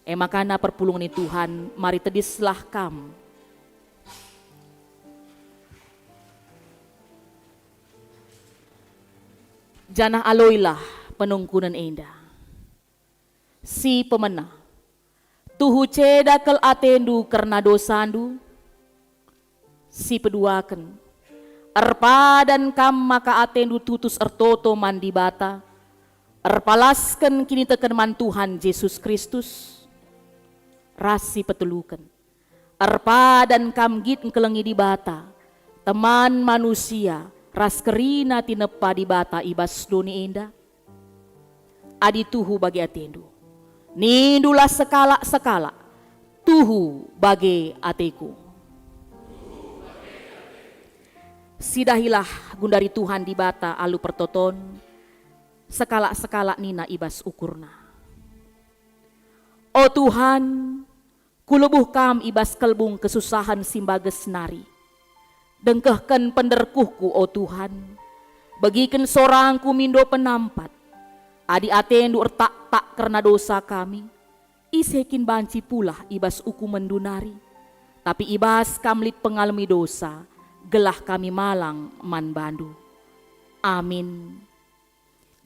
E makana perpulungen ni Tuhan, mari tedislah kam. Janah aloilah penungkunen enda. Si pemena, tuhu ceda kal atendu kerna dosandu? Si peduaken, erpadan kam maka atendu tutus ertoto man Dibata, erpalasken kiniteken man Tuhan Jesus Kristus? Ras si peteluken, erpadan kam nggit ngkelengi Dibata, teman manusia ras kerina tinepa Dibata i bas doni enda? Adi tuhu bage atendu, nindulah sekalak-sekalak, "Tuhu bage ateku." Sidahilah gundari Tuhan Dibata alu pertoton, sekalak-sekalak nina i bas ukurna, "O Tuhan, kulebuh Kam i bas kelbung kesusahen si mbages nari. Dengkehken penderkuhku, o Tuhan. Begiken sorangku mindo penampat. Adi atendu ertaktak kerna dosa kami, ise kin banci pulah i bas ukumenndu nari? Tapi i bas Kam lit pengalemi dosa, gelah kami malang man bandu." Amin.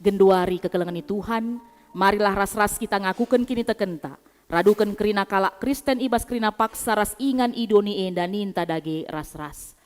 Genduari kekelengen ni Tuhan, marilah ras-ras kita ngakuken kinitekenta, raduken kerina kalak Kristen i bas kerina paksa ras ingan i doni enda ninta dage ras-ras.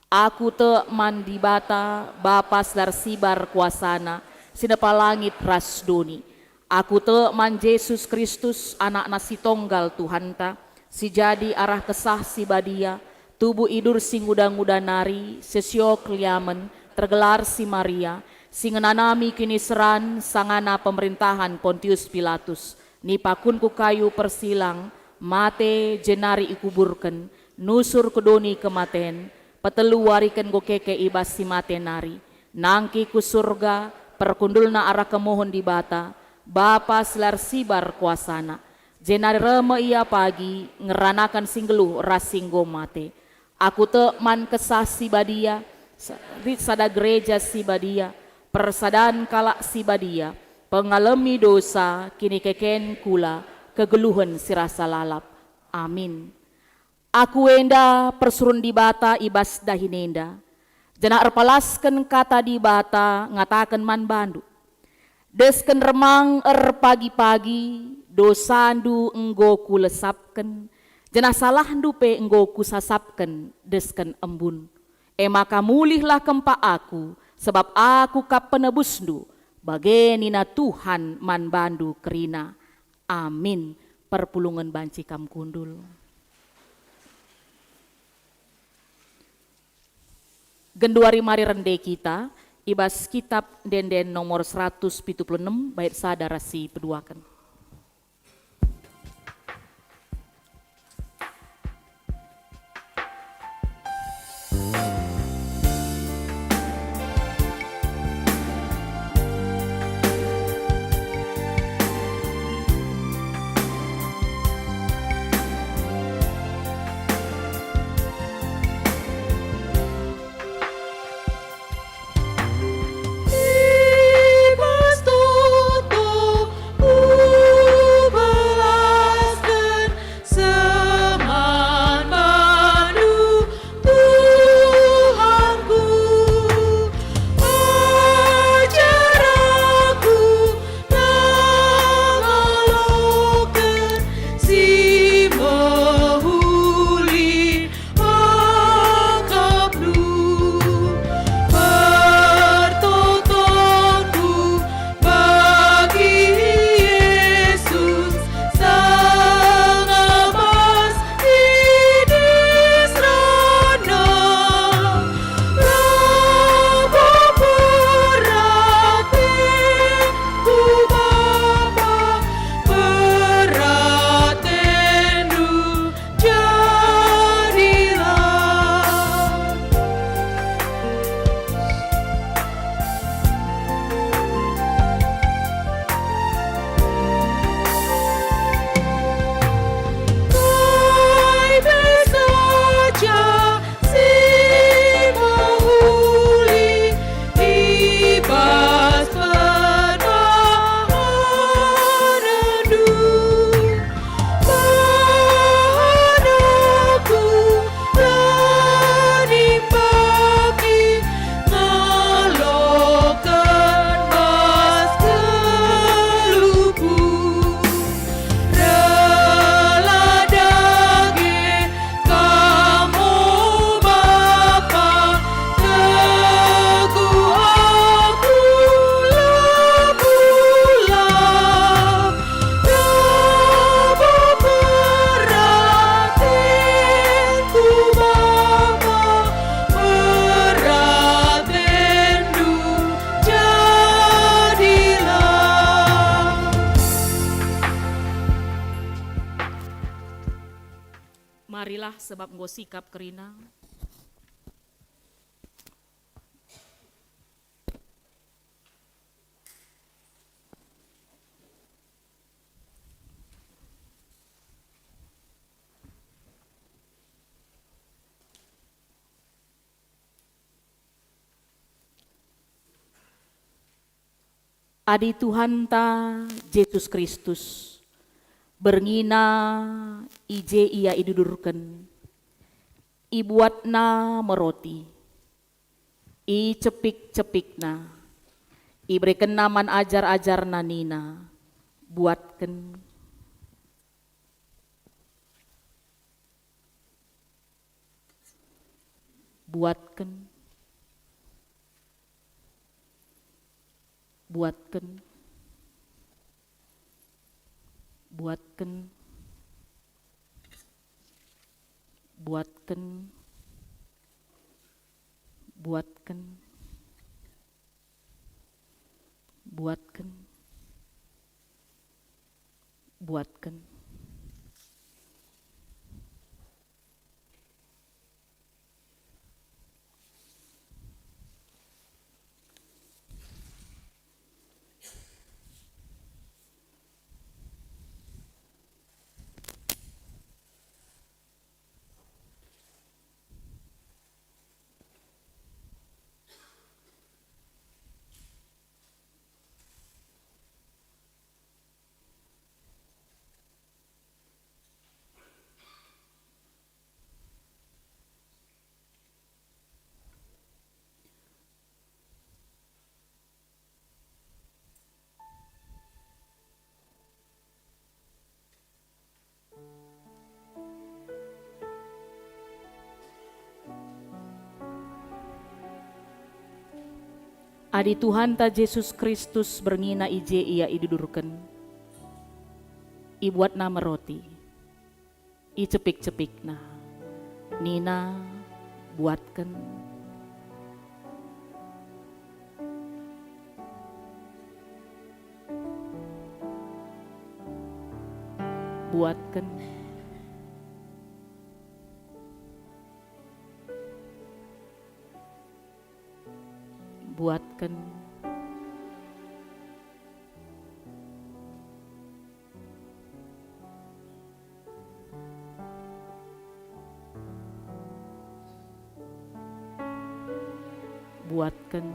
Aku tek man Dibata, Bapa si la ersibar kuasana, si nepa langit ras doni. Aku tek man Jesus Kristus, AnakNa si Tonggal Tuhanta, si jadi arah Kesah Si Badia, tubuh idur si nguda-nguda nari, sesiok liamen, tergelar si Maria, si ngenanami kiniseran sangana pemerintahan Pontius Pilatus, nipaken ku kayu persilang, mate, jenari ikuburken, nusur ku doni kematen, petelu wariken enggo keke i bas si mate nari, nangkih ku Surga, perkundulna arah kemuhen Dibata, Bapa si la ersibar kuasana. Jenari reh me Ia pagi, ngeranaken si nggeluh ras si enggo mate. Aku tek man Kesah Si Badia, sa-, lit sada gereja si badia, Persadan kalak si badia, pengalemi dosa, kinikeken kula, kegeluhen si rasa lalap. Amin. Aku enda persuruhen Dibata i bas dahin enda, janah erpalasken kata Dibata ngataken man bandu, desken remang erpagi-pagi, dosandu enggo kulesapken, janah salahndu pe enggo kusasapken desken embun. E maka mulihlah kempak Aku, sabap Aku kap penebusndu, bage nina Tuhan man bandu kerina. Amin. Perpulungen banci kam kundul. Genduari mari rende kita i bas Kitab Ende-enden nomor seratus pitu puluh enem, bait sada ras si peduaken. I bas toto kubelasken seman bandu, Tuhanku. Ajar aku ngaloken si mehuli akapndu. Pertotonku bagi Yesus sanga bas didis rana. Labo peratenku, Bapa, peratenNdu jadilah. Kai pe saja si mehuli i bas perbahanenNdu. Bahan aku la nimpaki ngaloken bas geluhku. Rela dage Kam, o Bapa, teguh aku la pulang. Labo peratenku, Bapa, peratenNdu jadilah. Marilah, sebab enggo sikap kerina. Adi Tuhanta Jesus Kristus, berngiNa i je Ia idudurken, ibuatNa me roti, icepik-cepikNa, iberekenNa man ajar-ajarNa nina, "Buatken." Buatken. Buatken. Buatken. Buatken. Buatken. Buatken. Buatken. Adi Tuhanta Jesus Kristus berngina i je Ia idudurken, ibuatNa me roti, icepik-cepikNa, nina, "Buatken, buatken, buatken, buatken."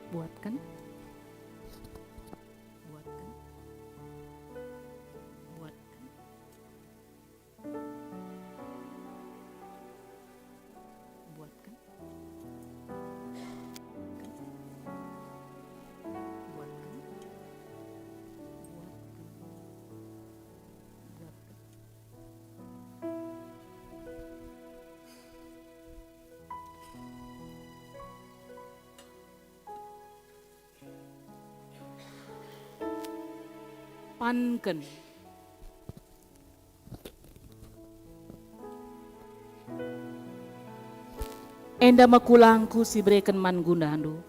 Buatken. Buatken. Buatken. Buatken. Buatken. Buatken. Buatken. Panken. Enda me kulangku si ibereken man gunandu.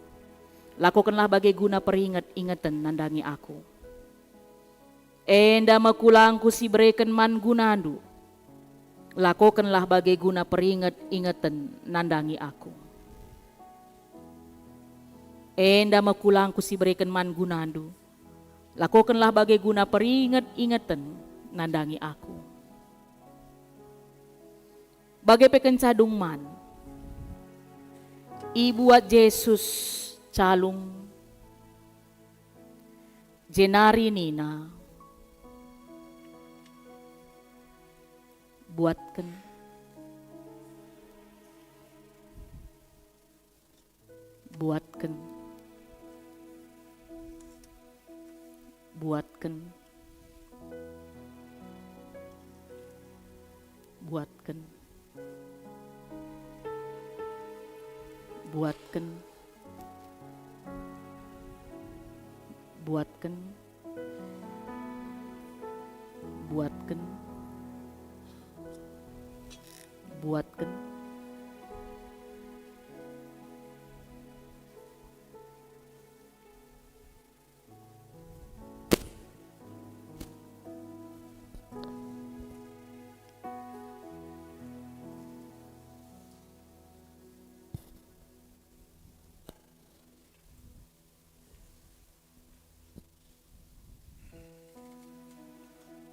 Lakokenlah bage guna peringet-ingeten nandangi aku. Enda me kulangku si ibereken man gunandu. Lakokenlah bage guna peringet-ingeten nandangi aku. Enda me kulangku si ibereken man gunandu. Lakokenlah bage guna peringet-ingeten nandangi aku. Bage pe kenca dung man, ibuat Jesus calung, jenari nina, "Buatken, buatken, buatken, buatken, buatken, buatken, buatken, buatken."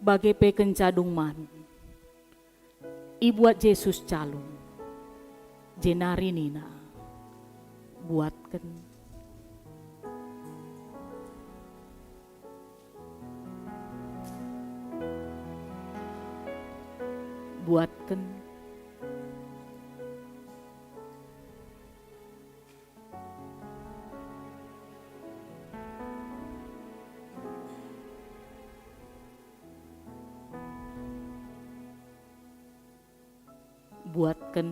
Bage pe kenca dung man, ibuat Jesus calung, jenari nina, "Buatken." Buatken. Buatken.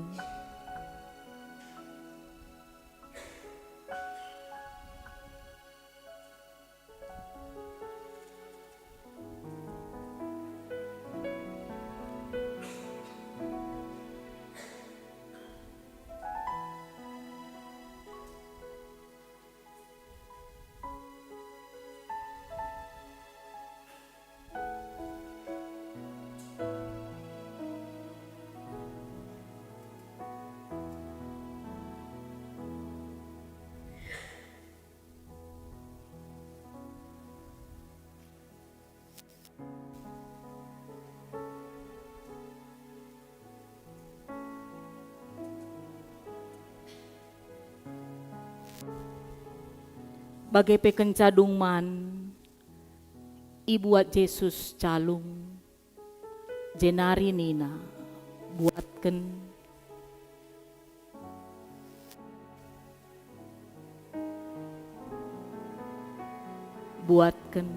Bage pe kenca dung man, ibuat Jesus calung, jenari nina, "Buatken." Buatken.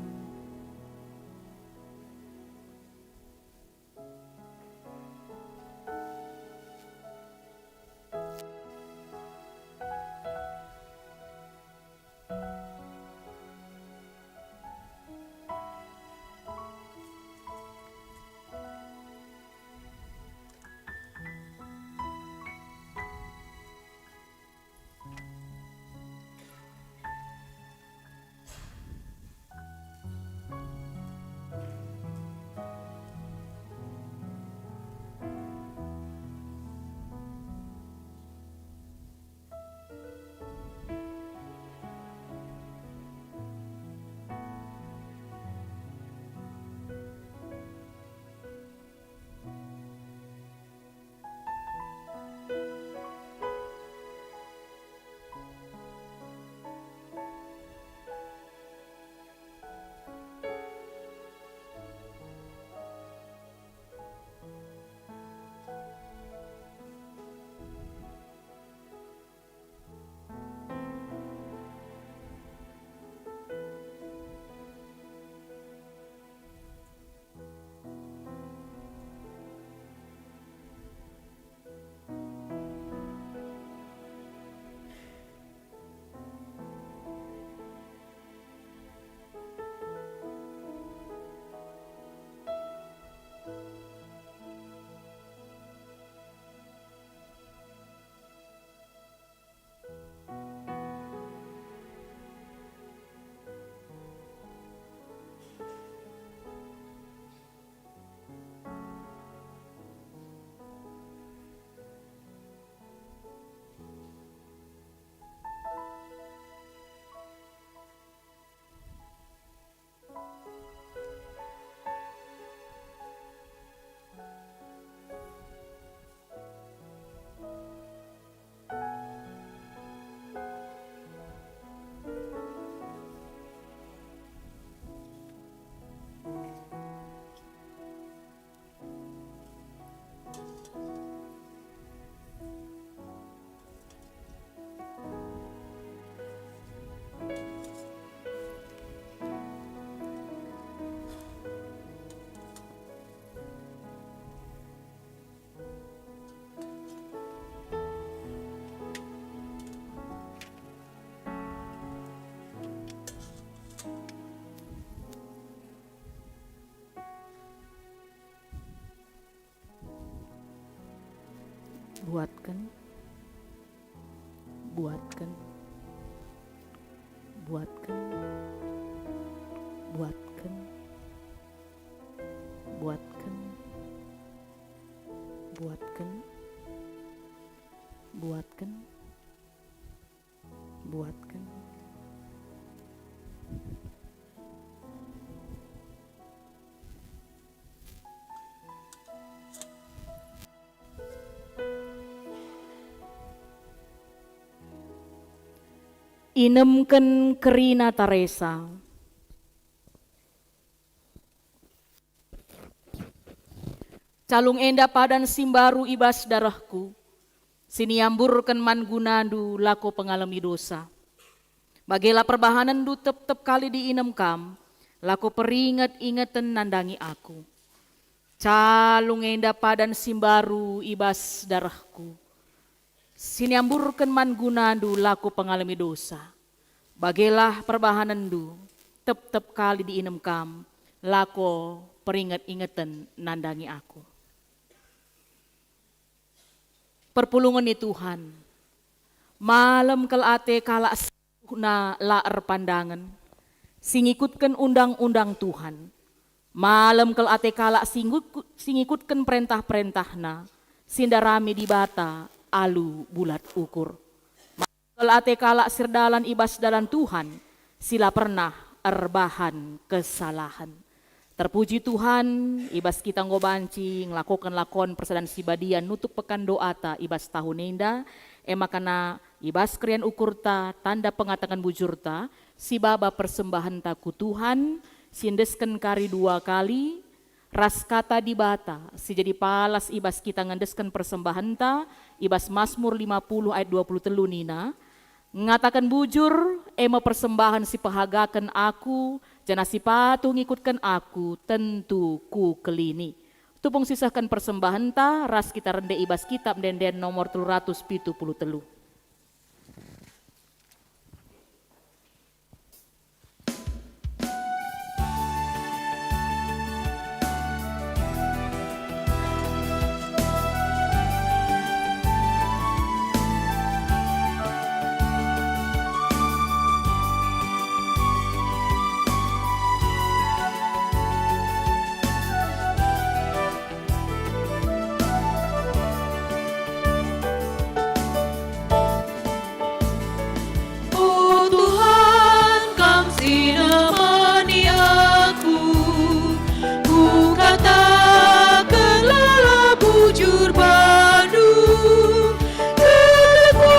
Buatken, buatken, buatken, buatken, buatken, buatken, buatken, buatken. Inemken kerina taresa. Calung enda padan si mbaru i bas darehku, si niamburken man gunandu lako pengalemi dosa. Bagela perbahanenndu tep-tep kali diinem kam, lako peringet-ingeten nandangi aku. Calung enda padan si mbaru i bas darehku, si niamburken man gunandu lako pengalemi dosa. Bagelah perbahanenndu, tep-tep kali diinem kam, lako peringet-ingeten nandangi aku. Perpulungen ni Tuhan. Malem kal ate kalak si na la erpandangen, si ngikutken undang-undang Tuhan. Malem kal ate kalak si ngikut-, si ngikutken perentah-perentahNa, si ndarami Dibata alu bulat ukur. Malem kal ate kalak si erdalan i bas dalan Tuhan, si la pernah erbahan kesalahen. Terpuji Tuhan, i bas kita enggo banci ngelakoken lakon persadan si badia nutup pekan doata i bas tahun enda, e maka na i bas keriahen ukurta, tanda pengataken bujurta, sibaba persembahenta ku Tuhan, si endesken kari dua kali, ras Kata Dibata, si jadi palas i bas kita ngendesken persembahenta, i bas Masmur lima puluh ayat dua puluh telu nina, "Ngataken bujur, e me persembahen si pehagaken aku, janah si patuh ngikutken aku, tentu kukelini." Tupung sisehken persembahenta, ras kita rende i bas Kitab Ende-enden nomor telu ratus pitu puluh telu. O Tuhan, Kam si nemani aku, kukataken lalap bujur bandu, geluhku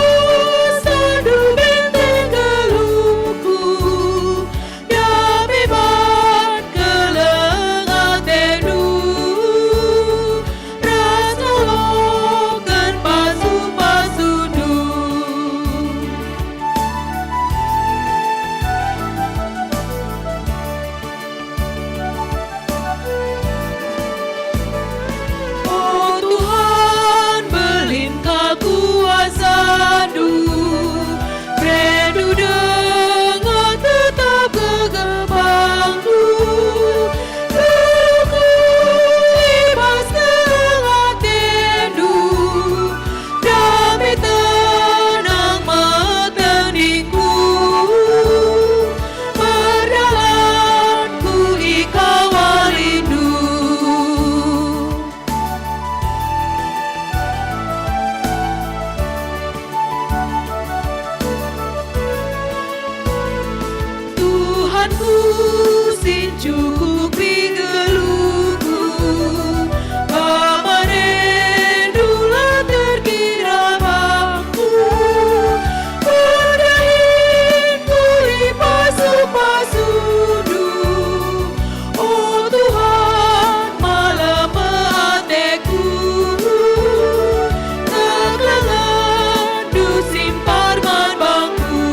sendu benteng geluhku, dame man keleng atendu, ras ngaloken pasu-pasundu. O Tuhan, belin ka kuasaNdu, bereNdu denga tetap kegembangku. Geluhku i bas keleng atendu, dame tenang me teningku, berdalanku i kawalindu. Tuhanku si ncukupi geluhku, pemarenNdu la terkira bangku, pedahingku i pasu-pasuNdu. O Tuhan, malem me ateku, kekelengenNdu simpar man bangku.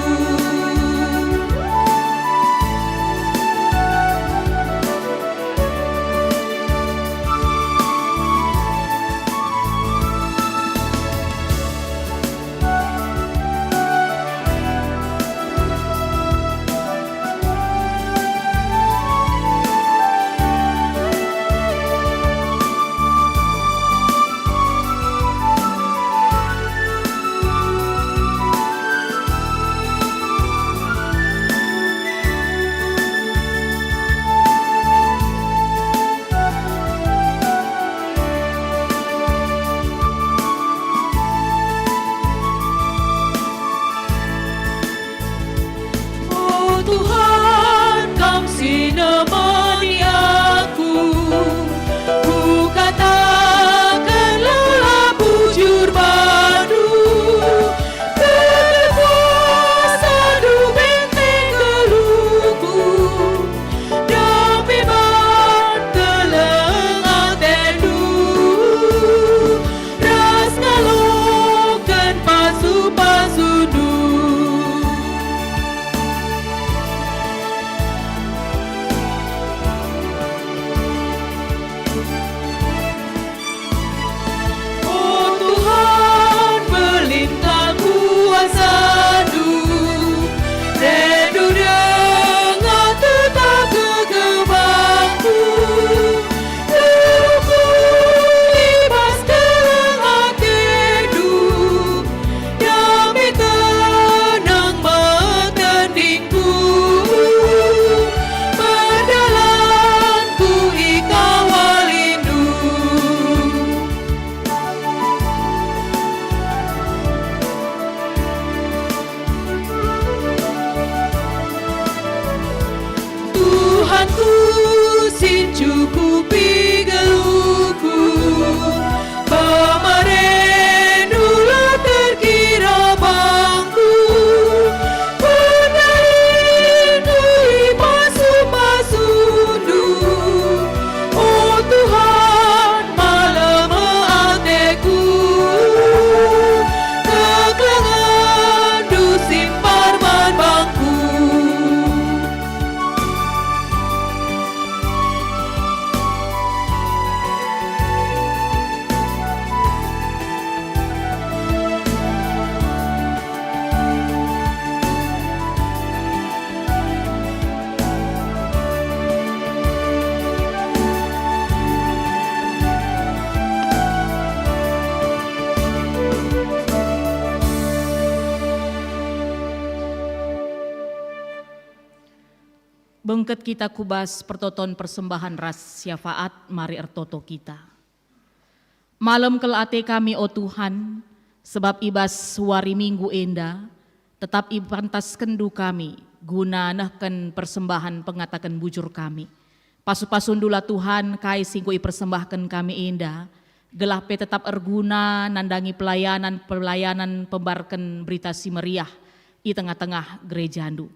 Si ncukupi geluhku, pemarendu la terkira bangku, pendahindu ipasu-pasundu. O Tuhan, malem ateku, kekelengendu simpar man bangku. Bengket kita ku bas pertoton persembahan ras syafaat, mari ertoto kita. Malem kel ate kami, o Tuhan, sebab i bas wari Minggu enda tetap ipantaskenNdu kami guna nehken persembahan pengataken bujur kami. Pasu-pasundulah Tuhan kai si enggo ipersembahken kami enda, gelah pe tetap erguna nandangi pelayanan-pelayanan pembarken Berita Si Meriah i tengah-tengah gerejaNdu.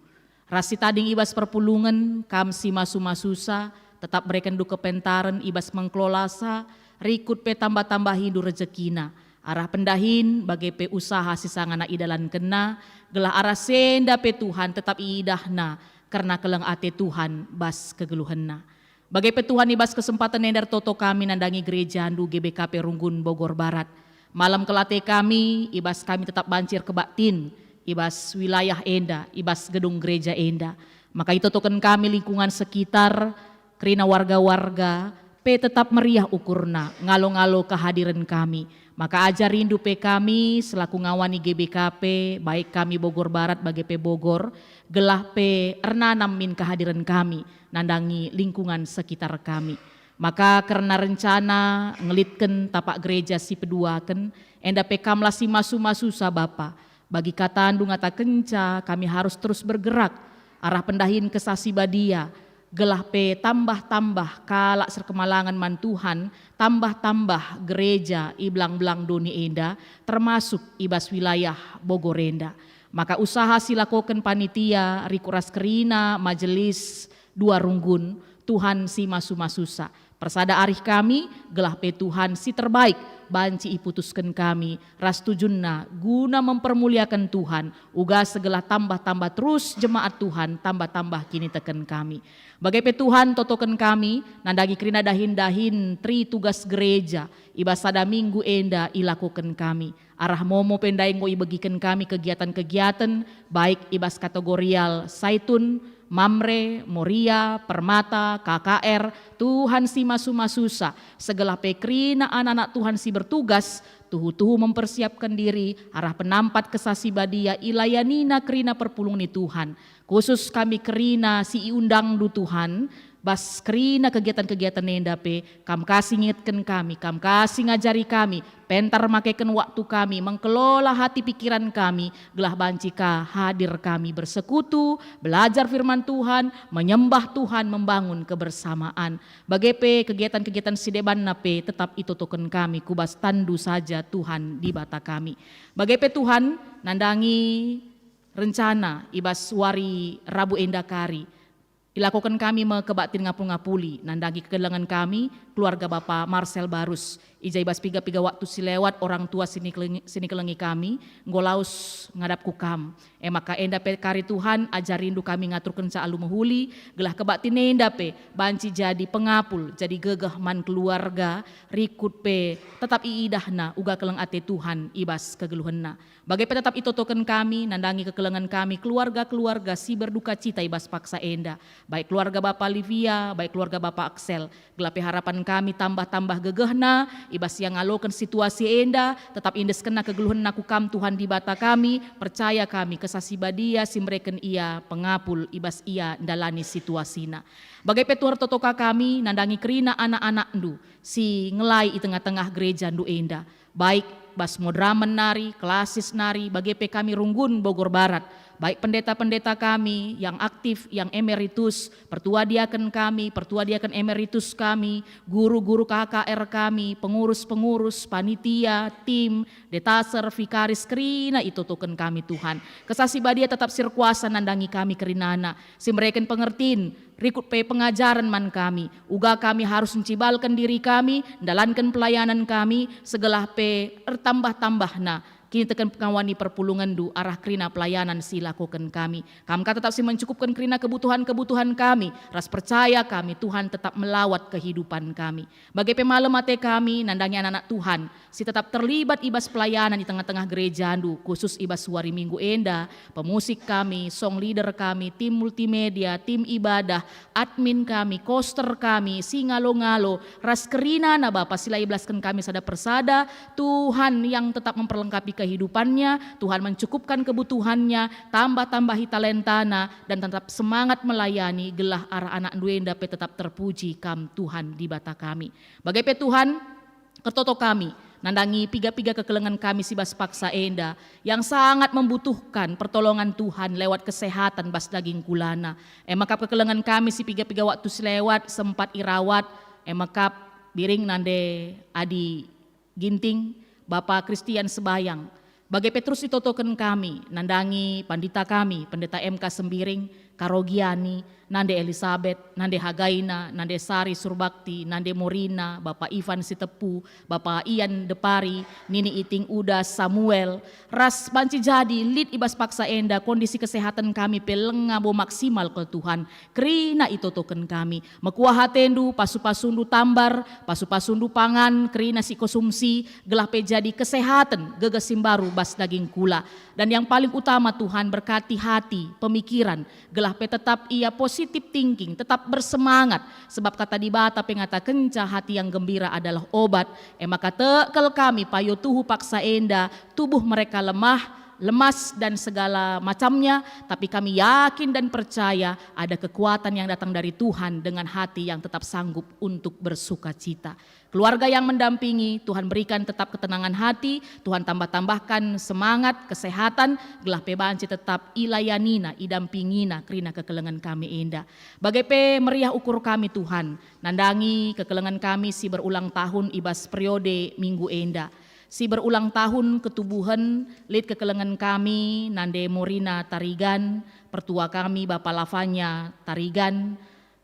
Ras si tading i bas perpulungen, kam si masu-masusa, tetap berekenndu kepentaren i bas mengkelolasa, rikut pe tambah-tambahindu rejekina, arah pendahin bage pe usaha si sangana idalankenna, gelah arah si enda pe Tuhan tetap iidahna kerna keleng ate Tuhan bas kegeluhenna. Bage pe Tuhan, i bas kesempaten enda ertoto kami nandangi gerejaNdu G B K P Runggun Bogor Barat. Malem kel ate kami, i bas kami tetap banci erkebaktin i bas wilayah enda, i bas gedung gereja enda. Maka itotoken kami lingkungan sekitar, kerina warga-warga, pe tetap meriah ukurna ngalo-ngalo kehadiren kami. Maka ajarindu pe kami selaku ngawani G B K P, baik kami Bogor Barat bage pe Bogor, gelah pe ernanam min kehadiren kami nandangi lingkungan sekitar kami. Maka kerna rencana ngelitken tapak gereja si peduaken, enda pe kamlah si masu-masusa, Bapa. Bagi katandu ngatakenca kami harus terus bergerak arah pendahin Kesah Si Badia, gelah pe tambah-tambah kalak serkemalangen man Tuhan, tambah-tambah gereja i belang-belang doni enda, termasuk i bas wilayah Bogor enda. Maka usaha si lakoken panitia, rikut ras kerina majelis dua runggun, Tuhan si masu-masusa. Persada arih kami, gelah pe Tuhan si terbaik banci iputusken kami ras tujunna guna mempermuliaken Tuhan, uga segelah tambah-tambah terus jemaat Tuhan, tambah-tambah kiniteken kami. Bage pe Tuhan, totoken kami nandangi kerina dahin-dahin tri tugas gereja i bas sada minggu enda ilakoken kami. Arah momo pe ndai enggo ibegiken kami kegiaten-kegiaten, baik i bas kategorial Saitun, Mamre, Moria, Permata, K K R, Tuhan si masu-masusa, segelah pe kerina anak-anak Tuhan si bertugas, tuhu-tuhu mempersiapken diri arah penampat Kesah Si Badia ilayanina kerina perpulungen ni Tuhan. Khusus kami kerina si iundangndu, Tuhan, bas kerina kegiatan-kegiatan enda pe, Kam ka si ngingetken kami, Kam ka si ngajari kami, pentar makeken waktu kami, mengkelola hati pikiran kami, gelah banci ka hadir kami bersekutu, belajar firman Tuhan, menyembah Tuhan, membangun kebersamaan. Bage pe kegiatan-kegiatan si debanna pe tetap itotoken kami ku bas tanNdu saja, Tuhan Dibata kami. Bage pe Tuhan, nandangi rencana i bas wari Rabu enda kari, ilakoken kami me kebaktin ngapul-ngapuli, nandangi kekelengen kami, keluarga Bapa Marcel Barus. I ja i bas piga-piga waktu si lewat, orang tua si nikelengi, si nikelengi kami, enggo lawes ngadap ku Kam. E maka enda pe kari, Tuhan, ajarindu kami ngaturkenca alu mehuli, gelah kebaktin enda pe banci jadi pengapul, jadi gegeh man keluarga, rikut pe tetap iidahna uga keleng ate Tuhan i bas kegeluhenna. Bage pe tetap itotoken kami, nandangi kekelengen kami, keluarga-keluarga si berduka cita i bas paksa enda, baik keluarga Bapa Livia, baik keluarga Bapa Axel. Gelah pe harapan kami tambah-tambah gegehna, i bas ia ngaloken situasi enda, tetap iendeskenna kegeluhenna ku Kam, Tuhan Dibata kami, percaya kami, Kesah Si Badia si mereken ia pengapul i bas ia ndalani situasina. Bage pe Tuhan, ertoto ka kami, nandangi kerina anak-anakNdu si ngelai i tengah-tengah gerejaNdu enda, baik bas moderamen nari, klasis nari, bage pe kami runggun Bogor Barat, baik pendeta-pendeta kami yang aktif, yang emeritus, pertua diaken kami, pertua diaken emeritus kami, guru-guru K K R kami, pengurus-pengurus, panitia, tim, detaser, vikaris, kerina itotoken kami, Tuhan. Kesah Si Badia tetap sirkuasa nandangi kami kerinana, si mereken pengertin, rikut pe pengajaren man kami, uga kami harus ncibalken diri kami, ndalanken pelayanan kami, segelah pe ertambah-tambahna kiniteken pengawani perpulungenndu arah kerina pelayanan si ilakoken kami. Kam ka tetap si mencukupken kerina kebutuhan-kebutuhan kami, ras percaya kami Tuhan tetap melawat kehidupan kami. Bage pe malem ate kami nandangi anak-anak Tuhan si tetap terlibat i bas pelayanan i tengah-tengah gerejandu, khusus i bas wari Minggu enda, pemusik kami, song leader kami, tim multimedia, tim ibadah, admin kami, koster kami, si ngalo-ngalo, ras kerinana Bapa si la ibelasken kami sada persada, Tuhan yang tetap memperlengkapi kehidupannya, Tuhan mencukupkan kebutuhannya, tambah-tambahi talentana, dan tetap semangat melayani, gelah arah anakndu enda pe tetap terpuji Kam, Tuhan Dibata kami. Bage pe Tuhan, ertoto kami nandangi piga-piga kekelengen kami si bas paksa enda yang sangat membutuhkan pertolongan Tuhan lewat kesehatan bas daging kulana. E mekap kekelengen kami si piga-piga waktu si lewat sempat irawat, e mekap biring nande Adi Ginting, Bapa Kristian Sebayang, bage pe terus itotoken kami nandangi pandita kami, Pendeta M K Sembiring, Karo Giani, nande Elisabet, nande Hagaina, nande Sari Surbakti, nande Morina, Bapa Ivan Sitepu, Bapa Ian Depari, Nini Iting Uda, Samuel, ras banci jadi lit i bas paksa enda kondisi kesehatan kami pe langa bo maksimal kal Tuhan. Kerina itotoken kami. Mekuah atendu, pasu-pasundu tambar, pasu-pasundu pangan, kerina si konsumsi, gelah pe jadi kesehaten, geges si mbaru bas daging kula. Dan yang paling utama Tuhan berkati hati, pemikiran, gelah pe tetap ia positive thinking, tetap bersemangat, sebab kata Dibata pe ngatakenca hati yang gembira adalah obat. E maka tekel kami payo tuhu paksa enda, tubuh mereka lemah, lemas dan segala macamnya, tapi kami yakin dan percaya ada kekuatan yang datang dari Tuhan dengan hati yang tetap sanggup untuk bersukacita. Keluarga yang mendampingi, Tuhan berikan tetap ketenangan hati, Tuhan tambah-tambahkan semangat, kesehatan, gelah pe banci tetap ilayanina, idampingina, kerina kekelengen kami enda. Bage pe meriah ukur kami, Tuhan, nandangi kekelengen kami si berulang tahun i bas periode minggu enda. Si berulang tahun ketubuhen, lit kekelengen kami, nande Morina Tarigan, pertua kami Bapa Lavanya Tarigan,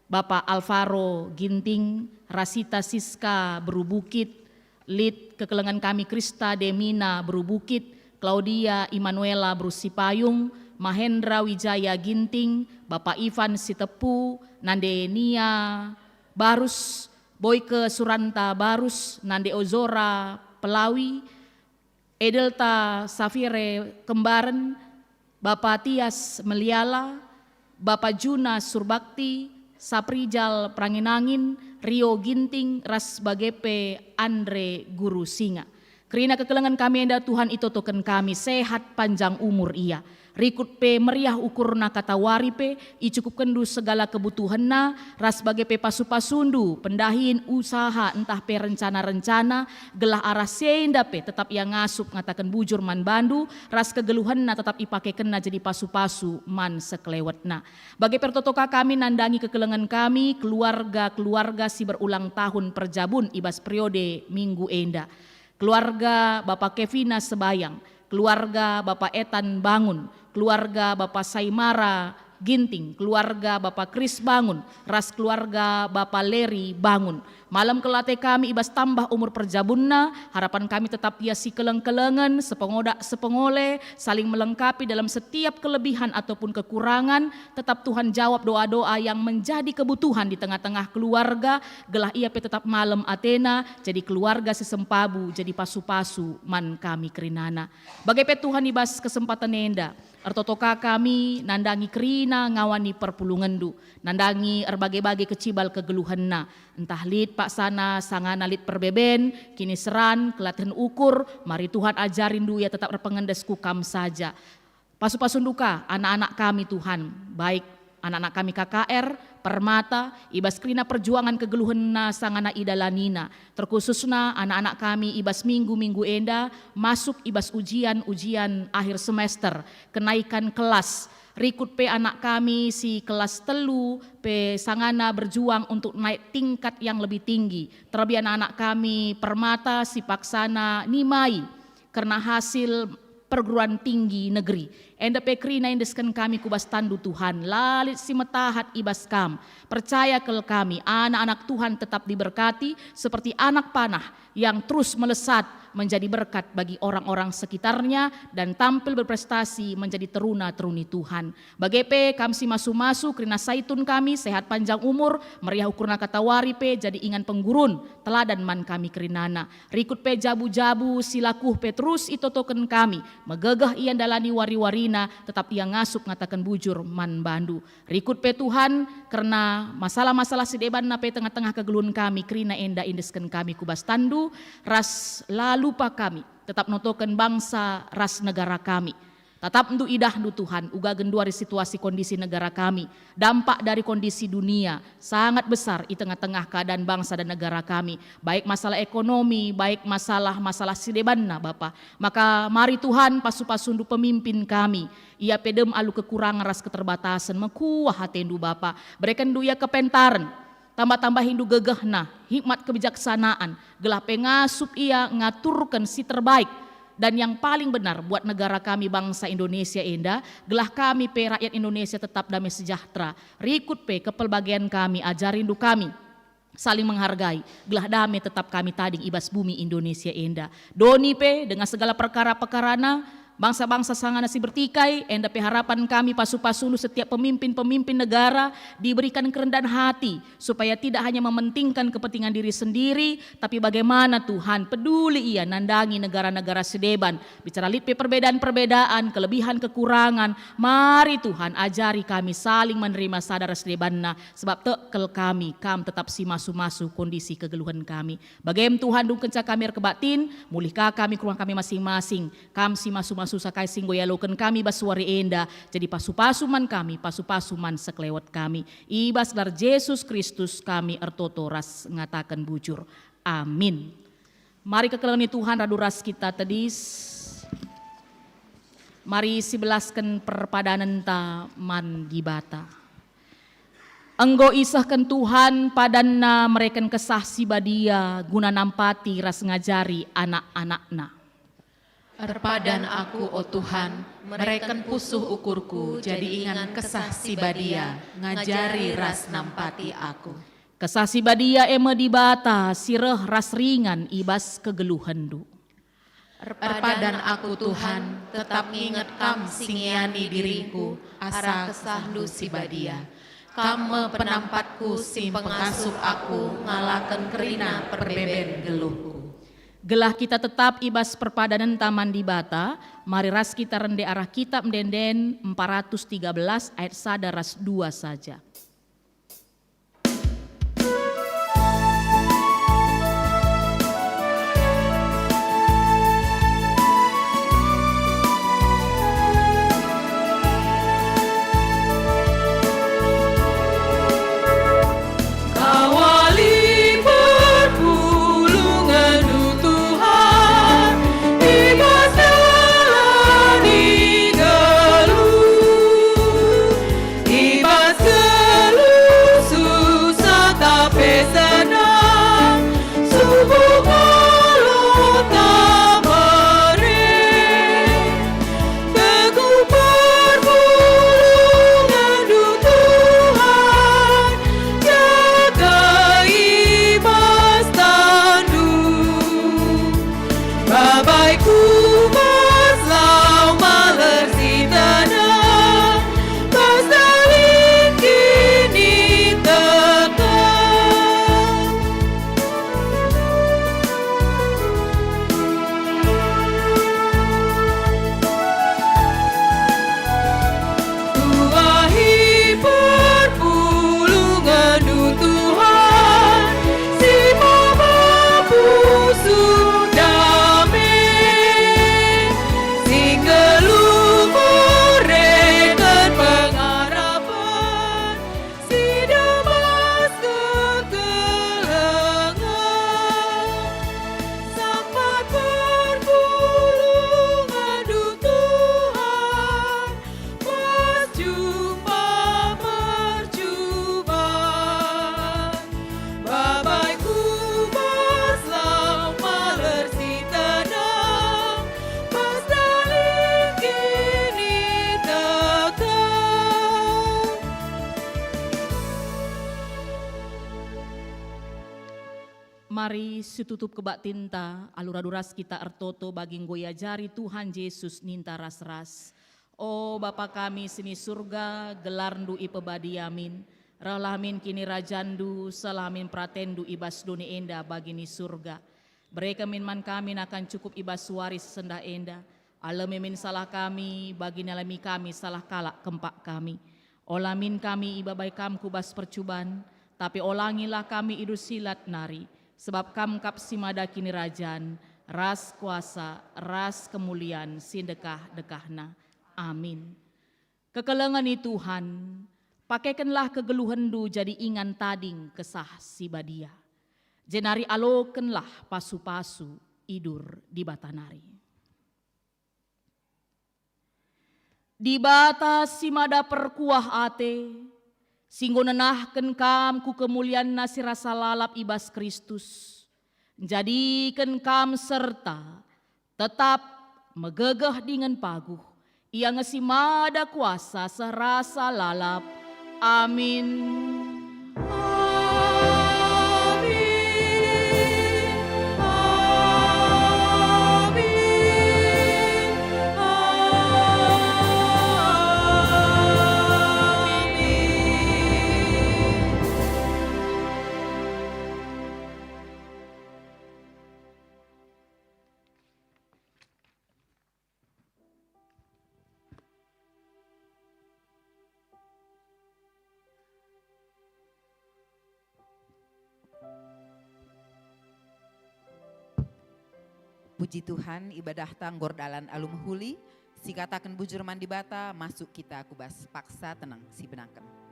Bapa Alvaro Ginting, Rasita Siska Beru Bukit, lit kekelengen kami Krista Demina Beru Bukit, Claudia Immanuela Beru Sipayung, Mahendra Wijaya Ginting, Bapa Ivan Sitepu, nande Nia Barus, Boyke Suranta Barus, nande Ozora Pelawi, Edelta Safire Kembaren, Bapa Tias Meliala, Bapa Juna Surbakti, Saprijal Pranginangin, Rio Ginting, ras bage pe Andre Guru Singa. Kerina kekelengen kami enda Tuhan itotoken kami sehat panjang umur ia. Rikut pe meriah ukurna katawari pe, icukupkenndu segala kebutuhenna, ras bage pe pasu-pasundu, pendahin, usaha, ntah pe rencana-rencana, gelah arah si enda pe tetap ia ngasup ngataken bujur man bandu, ras kegeluhenna tetap ipakekenna jadi pasu-pasu man sekelewetna. Bage pe ertoto ka kami nandangi kekelengen kami, keluarga-keluarga si berulang tahun perjabun i bas periode minggu enda. Keluarga Bapa Kevina Sebayang, keluarga Bapa Etan Bangun, keluarga Bapa Saimara Ginting, keluarga Bapa Kris Bangun, ras keluarga Bapa Leri Bangun. Malem kel ate kami i bas tambah umur perjabunna, harapan kami tetap ia sikeleng-kelengen, sepengodak-sepengole, saling melengkapi dalam setiap kelebihan ataupun kekurangan, tetap Tuhan jawab doa-doa yang menjadi kebutuhan di tengah-tengah keluarga, gelah ia pe tetap malem atena, jadi keluarga si sempabu, jadi pasu-pasu man kami kerinana. Bage pe Tuhan, i bas kesempaten enda, ertoto ka kami nandangi kerina ngawani perpulungenndu, nandangi erbage-bage kecibal kegeluhenna, ntah lit paksana sangana lit perbeben, kiniseran, kelatihen ukur, mari Tuhan ajarindu ia tetap erpengendes ku Kam saja. Pasu-pasundu ka anak-anak kami, Tuhan, baik anak-anak kami K K R, Permata, i bas kerina perjuangan kegeluhenna sangana idalanina, terkhususna anak-anak kami i bas minggu-minggu enda masuk i bas ujian-ujian akhir semester, kenaikan kelas. Rikut pe anak kami si kelas telu pe sangana berjuang untuk naik tingkat yang lebih tinggi. Terlebih anak-anak kami Permata si paksana nimai kerna hasil perguruan tinggi negeri. Enda pe kerina iendesken kami ku bas tanNdu Tuhan, la lit si metahat i bas Kam. Percaya kal kami, anak-anak Tuhan tetap diberkati seperti anak panah yang terus melesat menjadi berkat bagi orang-orang sekitarnya dan tampil berprestasi menjadi teruna-teruni Tuhan. Bage pe Kam si masu-masu kerina Saitun kami sehat panjang umur, meriah ukurna katawari pe jadi ingan penggurun, teladan man kami kerinana. Rikut pe jabu-jabu si lakuh pe terus itotoken kami, megegeh ia ndalani wari-warina, tetap ia ngasup ngataken bujur man bandu. Rikut pe Tuhan, kerna masalah-masalah si debanna pe tengah-tengah kegeluhen kami, kerina enda iendesken kami ku bas tanNdu, ras la lupa kami tetap notoken bangsa ras negara kami. Tatapndu idahndu Tuhan, uga genduari situasi kondisi negara kami, dampak dari kondisi dunia, sangat besar i tengah-tengah keadaan bangsa dan negara kami, baik masalah ekonomi, baik masalah-masalah si debanna, Bapa. Maka mari Tuhan, pasu-pasundu pemimpin kami, ia pe dem alu kekurangan ras keterbatasen, mekuah atendu, Bapa. Berekenndu ia kepentaren, tambah-tambahindu gegehna, hikmat kebijaksanaan, gelah pe ngasup ia ngaturken si terbaik dan yang paling benar buat negara kami bangsa Indonesia enda, gelah kami pe rakyat Indonesia tetap damai sejahtera. Rikut pe kepelbagen kami, ajarindu kami saling menghargai, gelah dame tetap kami tading i bas bumi Indonesia enda. Doni pe, dengan segala perkara-perkarana, bangsa-bangsa sangana si bertikai, enda pe harapan kami pasu-pasundu setiap pemimpin-pemimpin negara diberikan kerendahan hati, supaya tidak hanya mementingkan kepentingan diri sendiri, tapi bagaimana Tuhan peduli ia nandangi negara-negara si deban. Bicara lit pe perbedaan-perbedaan, kelebihan kekurangan, mari Tuhan ajari kami saling menerima sada ras debanna, sebab tek kal kami, Kam tetap si masu-masu kondisi kegeluhen kami. Bagem Tuhan, dung kenca kami erkebaktin, mulih ka kami ku rumah kami masing-masing. Kam si masu-masu sakai si enggo ialoken kami bas wari enda, jadi pasu-pasu man kami, pasu-pasu man sekelewet kami. I bas gelar Jesus Kristus kami ertoto ras ngataken bujur. Amin. Mari kekelengen Tuhan radu ras kita tedis. Mari sibelasken perpadanenta man Dibata. Enggo isehken Tuhan padanNa mereken Kesah Si Badia guna nampati ras ngajari anak-anakNa. Erpadan aku, o Tuhan, mereken pusuh ukurku jadi ingan Kesah Si Badia, ngajari ras nampati aku. Kesah Si Badia e me Dibata si reh ras ringan i bas kegeluhenndu. Erpadan aku, Tuhan, tetap nginget Kam si ngiani diringku asa KesahNdu Si Badia. Kam me penampatku si pengasup aku ngalaken kerina perbeben geluhku. Gelah kita tetap i bas perpadanenta man Dibata, mari ras kita rende arah Kitab Ende-enden empat ratus tiga belas ayat sada ras dua saja. Kawali perpulungenNdu, Tuhan, i bas dalan i geluh, i bas Mari situtup kebaktinta, alu radu ras kita ertoto bagi enggo iajari Tuhan Jesus ninta ras-ras. O Bapa kami si ni Surga, gelarNdu ipebadia min. Rehlah min kinirajanNdu, sehlah min peratenNdu i bas doni enda bagi ni Surga. Bereken min man kami nakan cukup i bas wari si sendah enda. Alemi min salah kami, bagi nalemi kami salah kalak kempak kami. Ola min kami ibabai Kam ku bas percuban, tapi olangilah kami i bas si lat nari, sebab Kam kap si mada kinirajan, ras kuasa, ras kemulian si ndekah-ndekahna. Amin. Kekelengen i Tuhan, pakekenlah kegeluhenndu jadi ingan tading Kesah Si Badia, jenari alokenlah pasu-pasu idur Dibata nari. Dibata si mada perkuah ate, si enggo nenahken kam ku kemulianNa si rasa lalap i bas Kristus, njadiken kam serta tetap megegeh dingen paguh, Ia nge si mada kuasa seh rasa lalap. Amin. Amin. Amin. Amin. Puji Tuhan, ibadahta enggo erdalan alu mehuli, sikataken bujur man Dibata, masuk kita ku bas paksa teneng sibenaken.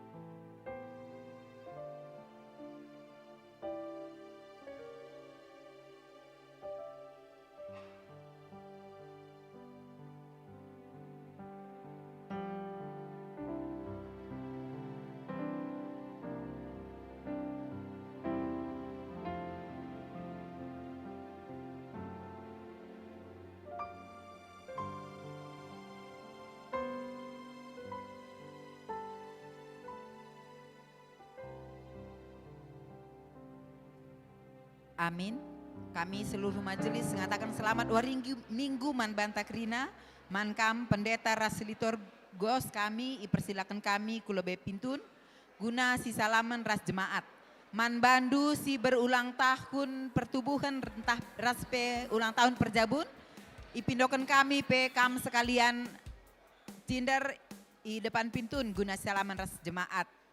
Amin. Kami seluruh majelis ngataken selamat wari Minggu, Minggu man banta kerina, man kam pendeta ras liturgos kami ipersilaken kami ku lebe pintun, guna sisalamen ras jemaat. Man bandu si berulang tahun pertubuhen ntah ras pe ulang tahun perjabun, ipindoken kami pe kam sekalian cinder i depan pintun guna sisalamen ras jemaat.